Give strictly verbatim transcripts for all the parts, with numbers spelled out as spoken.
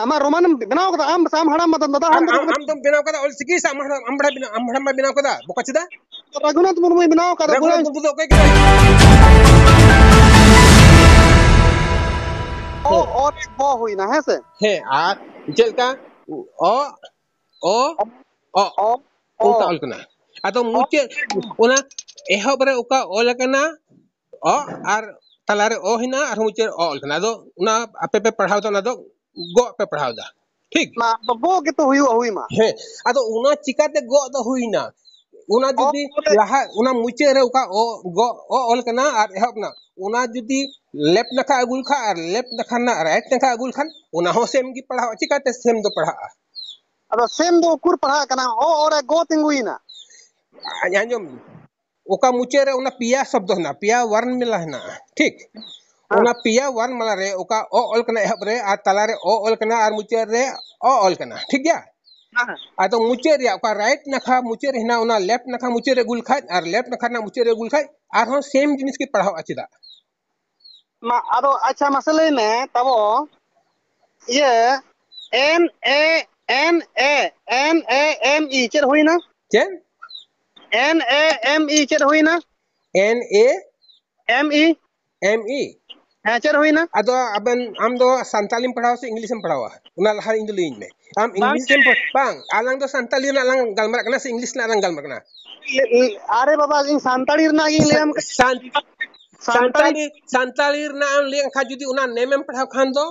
ᱟᱢᱟᱜ ᱨᱳᱢᱟᱱ ᱮᱢ ᱵᱮᱱᱟᱣ ᱠᱟᱫᱟ, ᱟᱢ ᱥᱮ ᱟᱢ ᱦᱟᱲᱟᱢ ᱵᱟ ᱫᱟᱫᱟ ᱟᱨ ᱦᱟᱲᱟᱢ ᱟᱢ, ᱟᱢ ᱫᱚᱢ ᱵᱮᱱᱟᱣ ᱠᱟᱫᱟ ᱚᱞ ᱪᱤᱠᱤ ᱥᱮ ᱟᱢ ᱦᱟᱲᱟᱢ, ᱟᱢ ᱦᱟᱲᱟᱢ ᱵᱮᱱᱟᱣ, ᱟᱢ ᱦᱟᱲᱟᱢ ᱢᱟ ᱵᱮᱱᱟᱣ ᱠᱟᱫᱟ ᱵᱚᱠᱟ ᱪᱮᱫᱟ? ᱨᱟᱹᱜᱷᱩᱱᱟᱛᱷ ᱢᱩᱨᱢᱩᱭ ᱵᱮᱱᱟᱣ ᱠᱟᱫᱟ, ᱨᱟᱹᱜᱷᱩᱱᱟᱛᱷ ᱵᱩᱨᱟᱹᱭ᱾ ᱢᱩᱨᱢᱩ ᱫᱚ ᱚᱠᱚᱭ ᱠᱟᱱᱟᱭ? ᱚ, ᱚ ᱨᱮ ᱜᱚ ᱦᱩᱭᱱᱟ, ᱦᱮᱸ ᱥᱮ? ᱦᱮᱸ, ᱟᱨ ᱪᱮᱫ ᱞᱮᱠᱟ? ᱚ, ᱚ, ᱚ, ᱚ, ᱚᱱᱠᱟ ᱚ᱾ ᱚᱞ ᱠᱟᱱᱟ᱾ ᱟᱫᱚ ᱚ᱾ ᱢᱩᱪᱟᱹᱫ, ᱚᱱᱟ ᱮᱦᱚᱵ ᱨᱮ ᱚᱠᱟ ᱚᱞ ᱟᱠᱟᱱᱟ, ᱚ, ᱟᱨ ᱛᱟᱞᱟᱨᱮ ᱚ ᱦᱮᱱᱟᱜᱼᱟ, ᱟᱨᱦᱚᱸ ᱢᱩᱪᱟᱹᱫ ᱨᱮ ᱚ ᱚᱞ ᱠᱟᱱᱟ᱾ ᱟᱫᱚ ᱚᱱᱟ ᱟᱯᱮ ᱯᱮ ᱯᱟᱲᱦᱟᱣ ᱫᱟ, ᱚᱱᱟ ᱫᱚ ᱜᱚᱜ ᱯᱮ ᱯᱟᱲᱦᱟᱣ ᱫᱟ, ᱴᱷᱤᱠ? ᱢᱟ, ᱟᱫᱚ ᱜᱚᱜ ᱜᱮᱛᱚ ᱦᱩᱭᱩᱜᱼᱟ, ᱦᱩᱭ ᱢᱟ᱾ ᱦᱮᱸ, ᱟᱫᱚ ᱚᱱᱟ ᱪᱤᱠᱟᱛᱮ ᱜᱚᱜ ᱫᱚ ᱦᱩᱭᱱᱟ? ᱚᱱᱟ ᱚ, ᱡᱩᱫᱤ ᱚ, ᱞᱟᱦᱟ, ᱚᱱᱟ ᱢᱩᱪᱟᱹᱫ ᱨᱮ ᱚᱠᱟ ᱚ, ᱜᱚᱜ, ᱚ ᱚᱞ ᱠᱟᱱᱟ ᱟᱨ ᱮᱦᱚᱵ ᱱᱟ, ᱚᱱᱟ ᱡᱩᱫᱤ left ᱱᱟᱠᱷᱟ ᱟᱹᱜᱩ ᱞᱮᱠᱷᱟᱱ ᱟᱨ left ᱱᱟᱠᱷᱟ ᱨᱮᱱᱟᱜ right ᱱᱟᱠᱷᱟ ᱟᱹᱜᱩ ᱞᱮᱠᱷᱟᱱ, ᱚᱱᱟ ᱦᱚᱸ same ᱜᱮ ᱯᱟᱲᱦᱟᱜᱼᱟ᱾ ᱪᱤᱠᱟᱛᱮ same ᱫᱚ ᱯᱟᱲᱦᱟᱜᱼᱟ? ᱟᱫᱚ same ᱫᱚ ᱩᱠᱩᱨ ᱯᱟᱲᱦᱟᱜ ᱠᱟᱱᱟ? ᱚ, ᱚ ᱨᱮ ᱜᱚ ᱛᱤᱸᱜᱩᱭᱮᱱᱟ᱾ ᱟᱸᱡᱚᱢ, ᱚᱠᱟ ᱢᱩᱪᱟᱹᱫ ᱨᱮ ᱚᱱᱟ ᱯᱮᱭᱟ ᱥᱚᱵᱫᱚ ᱦᱮᱱᱟᱜᱼᱟ, ᱯᱮᱭᱟ ᱣᱟᱨᱱ ᱢᱟᱞᱟ ᱦᱮᱱᱟᱜᱼᱟ, ᱴᱷᱤᱠ? ᱦᱮᱸ᱾ ᱚᱱᱟ ᱯᱮᱭᱟ ᱣᱟᱨᱱ ᱢᱟᱞᱟ ᱨᱮ ᱚᱠᱟ ᱚ ᱚᱞ ᱠᱟᱱᱟ ᱮᱦᱚᱵ ᱨᱮ, ᱟᱨ ᱛᱟᱞᱟᱨᱮ ᱚ ᱚᱞ ᱠᱟᱱᱟ, ᱟᱨ ᱢᱩᱪᱟᱹᱫ ᱨᱮ ᱚ ᱚᱞ ᱠᱟᱱᱟ, ᱴᱷᱤᱠ ᱜᱮᱭᱟ? ᱦᱮᱸ᱾ ᱟᱫᱚ ᱢᱩᱪᱟᱹᱫ ᱨᱮᱭᱟᱜ ᱚᱠᱟ right ᱱᱟᱠᱷᱟ ᱢᱩᱪᱟᱹᱫ ᱨᱮ ᱦᱮᱱᱟᱜᱼᱟ, ᱚᱱᱟ left ᱱᱟᱠᱷᱟ ᱢᱩᱪᱟᱹᱫ ᱨᱮ ᱟᱹᱜᱩ ᱞᱮᱠᱷᱟᱡ ᱟᱨ left ᱱᱟᱠᱷᱟ ᱨᱮᱱᱟᱜ ᱢᱩᱪᱟᱹᱫ ᱨᱮ ᱟᱹᱜᱩ ᱞᱮᱠᱷᱟᱡ, ᱟᱨᱦᱚᱸ same ᱡᱤᱱᱤᱥ ᱜᱮ ᱯᱟᱲᱦᱟᱜᱼᱟ᱾ ᱪᱮᱫᱟᱜ? ᱢᱟ, ᱟᱫᱚ ᱟᱪᱪᱷᱟ, ᱢᱟᱥᱮ ᱞᱟᱹᱭ ᱢᱮ ᱛᱟᱵᱚ, ᱤᱭᱟᱹ, N A, N A, N A M E ᱪᱮᱫ ᱦᱩᱭᱱᱟ? ᱪᱮᱫ? N A M E ᱪᱮᱫ ᱦᱩᱭᱱᱟ? N A M E? M E? ᱦᱮᱸ, ᱪᱮᱫ ᱦᱩᱭᱱᱟ? ᱟᱫᱚ ᱟᱵᱮᱱ, ᱟᱢ ᱫᱚ ᱥᱟᱱᱛᱟᱞᱤᱢ ᱯᱟᱲᱦᱟᱣᱟ ᱥᱮ English ᱮᱢ ᱯᱟᱲᱦᱟᱣᱟ? ᱚᱱᱟ ᱞᱟᱦᱟ ᱤᱧ ᱫᱚ ᱞᱟᱹᱭᱟᱹᱧ ᱢᱮ᱾ ᱟᱢ ᱵᱟᱝ᱾ English ᱮᱢ ᱯᱟᱲ-, ᱵᱟᱝ, ᱟᱞᱟᱝ ᱫᱚ ᱥᱟᱱᱛᱟᱞᱤ ᱨᱮᱱᱟᱜ ᱞᱟᱝ ᱜᱟᱞᱢᱟᱨᱟᱜ ᱠᱟᱱᱟ ᱥᱮ English ᱨᱮᱱᱟᱜ ᱞᱟᱝ ᱜᱟᱞᱢᱟᱨᱟᱜ ᱠᱟᱱᱟ? ᱟᱨᱮ ᱵᱟᱵᱟ, ᱤᱧ ᱥᱟᱱᱛᱟᱲᱤ ᱨᱮᱱᱟᱜ ᱜᱤᱧ ᱞᱟᱹᱭᱟᱢ ᱠᱟᱱᱟ᱾ ᱥᱟᱱ-, ᱥᱟᱱᱛᱟᱲᱤ ᱥᱟᱱᱛᱟᱲᱤ, ᱥᱟᱱᱛᱟᱲᱤ ᱨᱮᱱᱟᱜ ᱮᱢ ᱞᱟᱹᱭ ᱠᱷᱟᱱ, ᱡᱩᱫᱤ ᱚᱱᱟ name ᱮᱢ ᱯᱟᱲᱦᱟᱣ ᱠᱷᱟᱱ ᱫᱚ,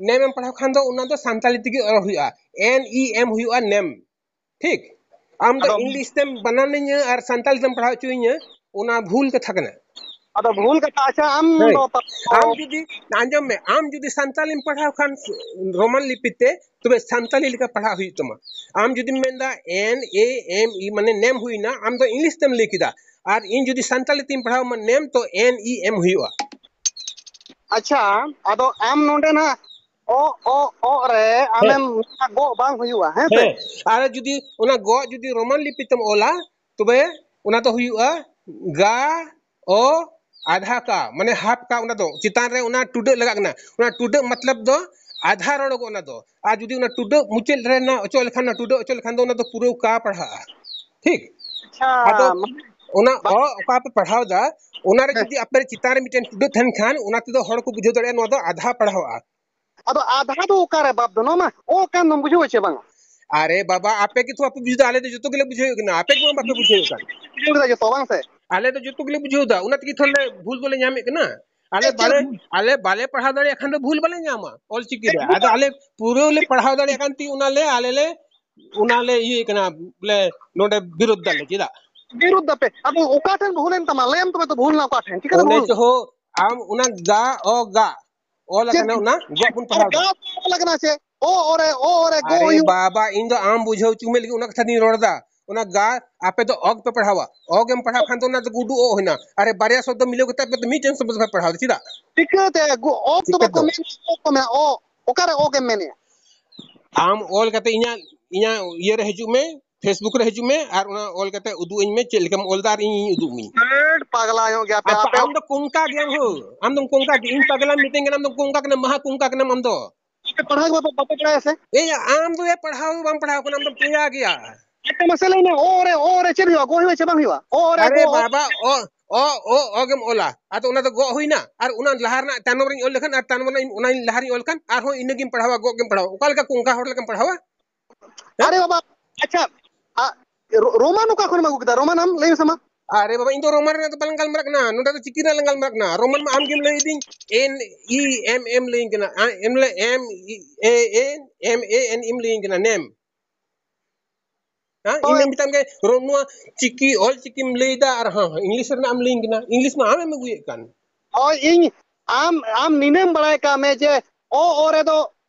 name ᱮᱢ ᱯᱟᱲᱦᱟᱣ ᱠᱷᱟᱱ ᱫᱚ, ᱚᱱᱟ ᱫᱚ ᱥᱟᱱᱛᱟᱲᱤ ᱛᱮᱜᱮ ᱚᱞ ᱦᱩᱭᱩᱜᱼᱟ, N E M ᱦᱩᱭᱩᱜᱼᱟ, name᱾ ᱴᱷᱤᱠ? ᱟᱢ ᱫᱚ ᱟᱫᱚ English ᱛᱮᱢ ᱵᱟᱱᱟᱱᱤᱧᱟᱹ ᱟᱨ ᱥᱟᱱᱛᱟᱲᱤ ᱛᱮᱢ ᱯᱟᱲᱦᱟᱣ ᱦᱚᱪᱚᱭᱤᱧᱟᱹ, ᱚᱱᱟ ᱵᱷᱩᱞ ᱠᱟᱛᱷᱟ ᱠᱟᱱᱟ᱾ ᱟᱫᱚ ᱵᱷᱩᱞ ᱠᱟᱛᱷᱟ, ᱟᱪᱪᱷᱟ, ᱟᱢ ᱦᱳᱭ᱾ ᱫᱚ ᱛᱟ-, ᱟᱢ ᱡᱩᱫᱤ, ᱟᱸᱡᱚᱢ ᱢᱮ, ᱟᱢ ᱡᱩᱫᱤ ᱥᱟᱱᱛᱟᱲᱤᱢ ᱯᱟᱲᱦᱟᱣ ᱠᱷᱟᱱ ᱨᱳᱢᱟᱱ ᱞᱤᱯᱤ ᱛᱮ, ᱛᱚᱵᱮ ᱥᱟᱱᱛᱟᱲᱤ ᱞᱮᱠᱟ ᱯᱟᱲᱦᱟᱣ ᱦᱩᱭᱩᱜ ᱛᱟᱢᱟ᱾ ᱟᱢ ᱡᱩᱫᱤᱢ ᱢᱮᱱᱫᱟ N A M E, ᱢᱟᱱᱮ name ᱦᱩᱭᱱᱟ, ᱟᱢ ᱫᱚ English ᱛᱮᱢ ᱞᱟᱹᱭ ᱠᱮᱫᱟ, ᱟᱨ ᱤᱧ ᱡᱩᱫᱤ ᱥᱟᱱᱛᱟᱲᱤ ᱛᱤᱧ ᱯᱟᱲᱦᱟᱣ ᱢᱟ name, ᱛᱚ N E M ᱦᱩᱭᱩᱜᱼᱟ᱾ ᱟᱪᱪᱷᱟ, ᱟᱫᱚ ᱟᱢ ᱱᱚᱰᱮ ᱱᱟᱜ ᱚ, ᱚ, ᱚ ᱨᱮ ᱦᱮᱸ᱾ ᱟᱢᱮᱢ ᱜᱚᱜ ᱵᱟᱝ ᱦᱩᱭᱩᱜᱼᱟ, ᱦᱮᱸ ᱥᱮ? ᱦᱮᱸ, ᱟᱨ ᱡᱩᱫᱤ ᱚᱱᱟ ᱜᱚᱜ ᱡᱩᱫᱤ ᱨᱳᱢᱟᱱ ᱞᱤᱯᱤ ᱛᱮᱢ ᱚᱞᱟ, ᱛᱚᱵᱮ ᱚᱱᱟ ᱫᱚ ᱦᱩᱭᱩᱜᱼᱟ ᱜᱟ, ᱚ, ᱟᱫᱷᱟ ᱠᱟ, ᱢᱟᱱᱮ half ᱠᱟ, ᱚᱱᱟ ᱫᱚ ᱪᱮᱛᱟᱱ ᱨᱮ ᱚᱱᱟ ᱴᱩᱰᱟᱹᱜ ᱞᱟᱜᱟᱜ ᱠᱟᱱᱟ᱾ ᱚᱱᱟ ᱴᱩᱰᱟᱹᱜ ᱢᱚᱛᱞᱚᱵ ᱫᱚ ᱟᱫᱷᱟ ᱨᱚᱲᱚᱜᱚᱜ ᱚᱱᱟ ᱫᱚ᱾ ᱟᱨ ᱡᱩᱫᱤ ᱚᱱᱟ ᱴᱩᱰᱟᱹᱜ ᱢᱩᱪᱟᱹᱫ ᱨᱮ ᱱᱟ ᱚᱪᱚᱜ ᱞᱮᱠᱷᱟᱱ, ᱚᱱᱟ ᱴᱩᱰᱟᱹᱜ ᱚᱪᱚᱜ ᱞᱮᱠᱷᱟᱱ ᱫᱚ ᱚᱱᱟ ᱫᱚ ᱯᱩᱨᱟᱹ ᱠᱟ ᱯᱟᱲᱦᱟᱜᱼᱟ᱾ ᱴᱷᱤᱠ? ᱟᱪᱪᱷᱟ, ᱟᱫᱚ ᱢᱟᱱᱮ ᱚᱱᱟ ᱵᱟ- ᱚ ᱚᱠᱟ ᱯᱮ ᱯᱟᱲᱦᱟᱣ ᱫᱟ, ᱚᱱᱟ ᱨᱮ ᱦᱮᱸ᱾ ᱡᱩᱫᱤ ᱟᱯᱮ ᱪᱮᱛᱟᱱ ᱨᱮ ᱢᱤᱫᱴᱮᱱ ᱴᱩᱰᱟᱹᱜ ᱛᱟᱦᱮᱱ ᱠᱷᱟᱱ, ᱚᱱᱟ ᱛᱮᱫᱚ ᱦᱚᱲ ᱠᱚ ᱵᱩᱡᱷᱟᱹᱣ ᱫᱟᱲᱮᱭᱟᱜᱼᱟ ᱱᱚᱣᱟ ᱫᱚ ᱟᱫᱷᱟ ᱯᱟᱲᱦᱟᱣᱼᱟ᱾ ᱟᱫᱚ ᱟᱫᱷᱟ ᱫᱚ ᱚᱠᱟᱨᱮ ᱵᱟᱯ ᱫᱚ? ᱱᱚᱣᱟ ᱢᱟ ᱚ ᱠᱟᱱ ᱫᱚᱢ ᱵᱩᱡᱷᱟᱹᱣ ᱪᱮ ᱵᱟᱝᱟ? ᱟᱨᱮ ᱵᱟᱵᱟ, ᱟᱯᱮ ᱜᱮᱛᱚ ᱵᱟᱯᱮ ᱵᱩᱡᱷᱟᱹᱣ ᱫᱟ, ᱟᱞᱮ ᱫᱚ ᱡᱚᱛᱚ ᱜᱮᱞᱮ ᱵᱩᱡᱷᱟᱹᱣ ᱠᱟᱱᱟ, ᱟᱯᱮ ᱜᱮ ᱵᱟᱯᱮ ᱵᱩᱡᱷᱟᱹᱣ ᱠᱟᱱ᱾ ᱵᱩᱡᱷᱟᱹᱣ ᱠᱮᱫᱟ ᱡᱚᱛᱚ, ᱵᱟᱝ ᱥᱮ? ᱟᱞᱮ ᱫᱚ ᱡᱚᱛᱚ ᱜᱮᱞᱮ ᱵᱩᱡᱷᱟᱹᱣ ᱫᱟ, ᱚᱱᱟ ᱛᱮᱜᱮ ᱛᱷᱚᱲᱟ ᱞᱮ ᱵᱷᱩᱞ ᱫᱚᱞᱮ ᱧᱟᱢᱮᱫ ᱠᱟᱱᱟ᱾ ᱟᱞᱮ ᱪᱮᱫ ᱵᱟᱞᱮ, ᱵᱷᱩᱞ? ᱟᱞᱮ ᱵᱟᱞᱮ ᱯᱟᱲᱦᱟᱣ ᱫᱟᱲᱮᱭᱟᱜ ᱠᱷᱟᱱ ᱫᱚ ᱵᱷᱩᱞ ᱵᱟᱞᱮ ᱧᱟᱢᱟ ᱚᱞᱪᱤᱠᱤ ᱨᱮ᱾ ᱟᱫᱚ ᱟᱞᱮ ᱯᱩᱨᱟᱹ ᱞᱮ ᱯᱟᱲᱦᱟᱣ ᱫᱟᱲᱮᱭᱟᱜ ᱠᱟᱱ ᱛᱮ ᱚᱱᱟ ᱞᱮ, ᱟᱞᱮ ᱞᱮ, ᱚᱱᱟ ᱞᱮ ᱤᱭᱟᱹᱭ ᱠᱟᱱᱟ, ᱵᱚᱞᱮ ᱱᱚᱰᱮ ᱵᱤᱨᱳᱫ ᱫᱟᱞᱮ᱾ ᱪᱮᱫᱟᱜ? ᱵᱤᱨᱳᱫ ᱫᱟᱯᱮ? ᱟᱫᱚ ᱚᱠᱟ ᱴᱷᱮᱱ ᱵᱷᱩᱞ ᱮᱱ ᱛᱟᱢᱟ? ᱞᱟᱹᱭᱟᱢ ᱛᱚᱵᱮ ᱛᱚ ᱵᱷᱩᱞ ᱮᱱᱟ ᱚᱠᱟ ᱴᱷᱮᱱ, ᱪᱤᱠᱟᱹᱛᱮ ᱚᱱᱮ ᱵᱷᱩᱞ? ᱪᱚ ᱦᱳ, ᱟᱢ ᱚᱱᱟ ᱜᱟ, ᱚ, ᱜᱟ, ᱚᱞ ᱪᱮᱫ? ᱟᱠᱟᱱᱟ, ᱚᱱᱟ ᱜᱚᱜ ᱵᱚᱱ ᱟᱨ ᱯᱟᱲᱦᱟᱣ ᱫᱟ᱾ ᱜᱟ ᱚᱞ ᱟᱠᱟᱱᱟ ᱪᱮ? ᱚ, ᱚ ᱨᱮ, ᱚ, ᱚ ᱨᱮ, ᱜᱚ ᱟᱨᱮ ᱦᱩᱭᱩᱜ᱾ ᱵᱟᱵᱟ, ᱤᱧ ᱫᱚ ᱟᱢ ᱵᱩᱡᱷᱟᱹᱣ ᱦᱚᱪᱚ ᱢᱮ ᱞᱟᱹᱜᱤᱫ ᱚᱱᱟ ᱠᱟᱛᱷᱟ ᱫᱚᱧ ᱨᱚᱲ ᱫᱟ᱾ ᱚᱱᱟ ᱜᱟ, ᱟᱯᱮ ᱫᱚ ᱚᱜ ᱯᱮ ᱯᱟᱲᱦᱟᱣᱟ᱾ ᱚᱜ ᱮᱢ ᱯᱟᱲᱦᱟᱣ ᱠᱷᱟᱱ ᱫᱚ ᱚᱱᱟ ᱫᱚ ᱜᱩᱰᱩ ᱚ ᱦᱩᱭᱱᱟ᱾ ᱟᱨᱮ, ᱵᱟᱨᱭᱟ ᱥᱚᱵᱫᱚ ᱢᱤᱞᱟᱹᱣ ᱠᱟᱛᱮ ᱟᱯᱮ ᱫᱚ ᱢᱤᱫᱴᱮᱱ ᱥᱚᱵᱫᱚ ᱯᱮ ᱯᱟᱲᱦᱟᱣ ᱫᱟ᱾ ᱪᱮᱫᱟᱜ? ᱪᱤᱠᱟᱹᱛᱮ? ᱜᱩ-, ᱚᱜ ᱫᱚ ᱪᱤᱠᱟᱹ ᱵᱟᱠᱚ ᱫᱚ? ᱢᱮᱱᱟ, ᱚ ᱠᱚ ᱢᱮᱱᱟ, ᱚ᱾ ᱚᱠᱟᱨᱮ ᱚᱜ ᱮᱢ ᱢᱮᱱᱮᱜᱼᱟ? ᱟᱢ ᱚᱞ ᱠᱟᱛᱮ ᱤᱧᱟᱹᱜ, ᱤᱧᱟᱹᱜ ᱤᱭᱟᱹ ᱨᱮ ᱦᱤᱡᱩᱜ ᱢᱮ, Facebook ᱨᱮ ᱦᱤᱡᱩᱜ ᱢᱮ ᱟᱨ ᱚᱱᱟ ᱚᱞ ᱠᱟᱛᱮ ᱩᱫᱩᱜ ᱟᱹᱧ ᱢᱮ ᱪᱮᱫ ᱞᱮᱠᱟᱢ ᱚᱞ ᱫᱟ ᱟᱨ ᱤᱧ, ᱤᱧ ᱩᱫᱩᱜ ᱢᱤᱧ᱾ ᱦᱟᱹᱴ, ᱯᱟᱜᱽᱞᱟ ᱧᱚᱜ ᱜᱮᱭᱟ ᱯᱮ ᱟᱯᱮ, ᱟᱯᱮ ᱦᱚᱸ᱾ ᱟᱢ ᱫᱚ ᱠᱚᱝᱠᱟ ᱜᱮᱭᱟᱢ ᱦᱳ, ᱟᱢ ᱫᱚᱢ ᱠᱚᱝᱠᱟ ᱜᱮ, ᱤᱧ ᱯᱟᱜᱽᱞᱟᱢ ᱢᱤᱛᱟᱹᱧ ᱠᱟᱱᱟ, ᱟᱢ ᱫᱚᱢ ᱠᱚᱝᱠᱟ ᱠᱟᱱᱟᱢ, ᱢᱟᱦᱟ ᱠᱚᱝᱠᱟ ᱠᱟᱱᱟᱢ ᱟᱢ ᱫᱚ᱾ ᱟᱯᱮ ᱯᱟᱲᱦᱟᱣ ᱜᱮ ᱵᱟᱯᱮ, ᱵᱟᱯᱮ ᱵᱟᱲᱟᱭᱟ ᱥᱮ? ᱮᱭ ᱟᱢ ᱫᱚ ᱭᱟ ᱯᱟᱲᱦᱟᱣ ᱜᱮ ᱵᱟᱢ ᱯᱟᱲᱦᱟᱣ ᱠᱟᱱᱟ, ᱟᱢ ᱫᱚᱢ ᱯᱮᱭᱟ ᱜᱮᱭᱟ᱾ ᱟᱪᱪᱷᱟ, ᱢᱟᱥᱮ ᱞᱟᱹᱭ ᱢᱮ, ᱚ ᱨᱮ, ᱚ ᱨᱮ ᱪᱮᱫ ᱦᱩᱭᱩᱜᱼᱟ? ᱜᱚ ᱦᱩᱭᱩᱜᱼᱟ ᱪᱮ ᱵᱟᱝ ᱦᱩᱭᱩᱜᱼᱟ? ᱚ ᱨᱮ, ᱟᱨᱮ ᱜᱚ, ᱚ᱾ ᱵᱟᱵᱟ, ᱚ, ᱚ, ᱚ, ᱚ ᱜᱮᱢ ᱚᱞᱟ, ᱟᱫᱚ ᱚᱱᱟ ᱫᱚ ᱜᱚᱜ ᱦᱩᱭᱱᱟ, ᱟᱨ ᱚᱱᱟ ᱞᱟᱦᱟ ᱨᱮᱱᱟᱜ ᱛᱟᱭᱱᱚᱢ ᱨᱤᱧ ᱚᱞ ᱞᱮᱠᱷᱟᱱ, ᱟᱨ ᱛᱟᱭᱱᱚᱢ ᱨᱮ ᱚᱱᱟ ᱞᱟᱦᱟ ᱨᱤᱧ ᱚᱞ ᱠᱷᱟᱱ, ᱟᱨᱦᱚᱸ ᱤᱱᱟᱹ ᱜᱮᱢ ᱯᱟᱲᱦᱟᱣᱟ, ᱜᱚᱜ ᱜᱮᱢ ᱯᱟᱲᱦᱟᱣᱟ᱾ ᱚᱠᱟ ᱞᱮᱠᱟ ᱠᱚᱝᱠᱟ ᱦᱚᱲ ᱞᱮᱠᱟᱢ ᱯᱟᱲᱦᱟᱣᱟ? ᱦᱮᱸ? ᱟᱨᱮ ᱵᱟᱵᱟ, ᱟᱪᱪᱷᱟ, ᱟ, ᱨᱳ-, ᱨᱳᱢᱟᱱ ᱚᱠᱟ ᱠᱷᱚᱱᱮᱢ ᱟᱹᱜᱩ ᱠᱮᱫᱟ? ᱨᱳᱢᱟᱱ ᱟᱢ ᱞᱟᱹᱭ ᱢᱮᱥᱮ ᱢᱟ᱾ ᱟᱨᱮ ᱵᱟᱵᱟ, ᱤᱧ ᱫᱚ ᱨᱳᱢᱟᱱ ᱨᱮᱱᱟᱜ ᱫᱚ ᱵᱟᱞᱟᱝ ᱜᱟᱞᱢᱟᱨᱟᱜ ᱠᱟᱱᱟ, ᱱᱚᱰᱮ ᱫᱚ ᱪᱤᱠᱤ ᱨᱮᱱᱟᱜ ᱞᱟᱝ ᱜᱟᱞᱢᱟᱨᱟᱜ ᱠᱟᱱᱟ᱾ ᱨᱳᱢᱟᱱ ᱢᱟ ᱟᱢ ᱜᱮᱢ ᱞᱟᱹᱭ ᱫᱤᱧ, N E M ᱮᱢ ᱞᱟᱹᱭᱟᱹᱧ ᱠᱟᱱᱟ, ᱟ, ᱮᱢ ᱞᱟᱹᱭ, M E A N, M A N ᱮᱢ ᱞᱟᱹᱭᱟᱹᱧ ᱠᱟᱱᱟ, ᱱᱮᱢ᱾ ᱦᱮᱸ, ᱤᱧ ᱦᱳᱭ᱾ ᱢᱮᱱ ᱢᱮᱛᱟᱢ ᱜᱮ, ᱨᱳ-, ᱱᱚᱣᱟ ᱪᱤᱠᱤ ᱚᱞ ᱪᱤᱠᱤᱢ ᱞᱟᱹᱭ ᱫᱟ ᱟᱨ ᱦᱚᱸ, ᱦᱚᱸ, ᱤᱝᱞᱤᱥ ᱨᱮᱱᱟᱜ ᱮᱢ ᱞᱟᱹᱭᱟᱹᱧ ᱠᱟᱱᱟ, ᱤᱝᱞᱤᱥ ᱢᱟ ᱟᱢᱮᱢ ᱟᱹᱜᱩᱭᱮᱫ ᱠᱟᱱ᱾ ᱦᱳᱭ, ᱤᱧ, ᱟᱢ, ᱟᱢ ᱱᱤᱱᱟᱹᱢ ᱵᱟᱲᱟᱭ ᱠᱟᱜ ᱢᱮ ᱡᱮ ᱚ, ᱚ ᱨᱮᱫᱚ